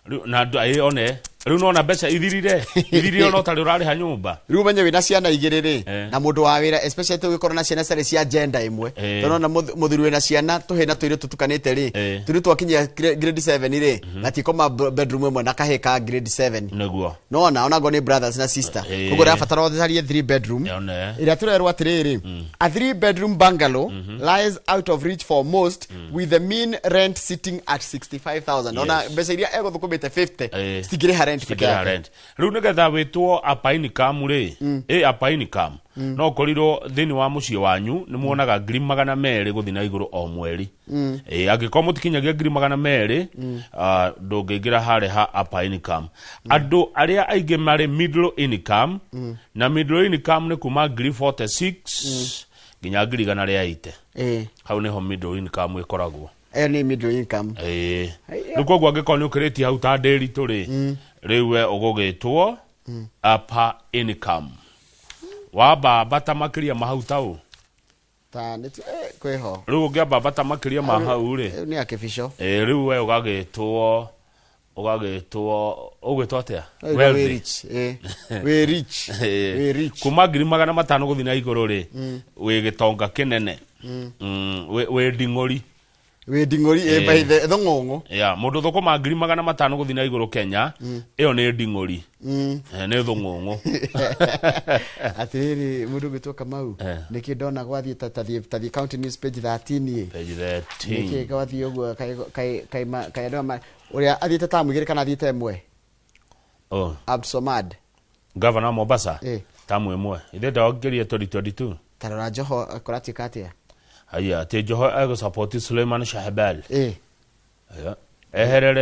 Rĩu na andũ one rĩu nona mbeca ithirire ona ũtarĩ ũrarĩha nyũmba. Rĩu ũmenye wĩna ciana igĩrĩ rĩ, na mũndũ wa wĩra, especially tũgĩkorwo na ciana ciarĩ cia gender ĩmwe, tondũ ona mũthuri wĩna ciana tũhĩ na tũirĩtu tũtukanĩte rĩ, tũirĩtu twakinyia grade 7 rĩ, gatikoma bedroom ĩmwe na kahĩ ka grade 7. Nona onago nĩ brothers na sister, koguo ũrabatara ũtharie 3 bedroom. One. Ĩrĩa tũrerwo atĩrĩrĩ, a 3 bedroom bungalow lies out of reach for most, with the mean rent sitting at 65,000. Ona mbeca iria egũthũkũmĩte 50 citingĩrĩha rent peke Citingĩrĩha yake. Rent. Rĩu nĩgetha wĩtwo upper income rĩ, upper income no ũkorirwo thĩinĩ wa mũciĩ wanyu nĩ muonaga ngiri 200 gũthiĩ na igũrũ o mweri. Angĩkorwo mũtikinyagia ngiri 200, ndũngĩingĩra harĩa ha upper income. Andũ arĩa aingĩ marĩ middle income, na middle income nĩ kuma ngiri 46 nginya ngiri 180. Hau nĩho middle income ĩkoragwo. Ĩyo nĩ middle income. Ĩĩ, rĩu koguo angĩkorwo nĩ ũkĩrĩtie hau ta ndĩritũ rĩ, rĩu we ũgũgĩtwo upper income. Wamba ambata makĩria ma hau taũ. Ta nĩ kwĩho. Rĩu ũngĩamba ambata makĩria ma hau rĩ, Rĩu nĩ artificial. Ĩĩ, rĩu we ũgagĩtwo ũgwĩtwo atĩa? Rĩu wĩ Wealthy. rich, wĩ rich. Wĩ rich. Kuma ngiri 500 gũthiĩ na igũrũ rĩ, wĩ gĩtonga kĩnene. Wĩ nding'ũri. Wĩ nding'ũri, by the thũng'ũng'ũ. Ya mũndũ thũkũma ngiri 500 gũthiĩ na igũrũ Kenya, ĩyo nĩ nding'ũri. Nĩ thũng'ũng'ũ. Atĩrĩrĩ, mũndũ ũgwĩtwo Kamau, nĩkĩ ndona gwathiĩ tathiĩ County News page 13 ĩ? Page 13. Nĩkĩ gwathiĩ ũguo, kaĩ andũ ũrĩa athiĩte tamu igĩrĩ kana athiĩte ĩmwe? Oh. Abdulswamad. Gavana wa Mombasa? Tamu ĩmwe ithe ndongerie 2022. Ta rora Joho kũratuĩka atĩa? Haya, atĩ Joho egũsupport Suleiman Shahbal. Aya, eherere.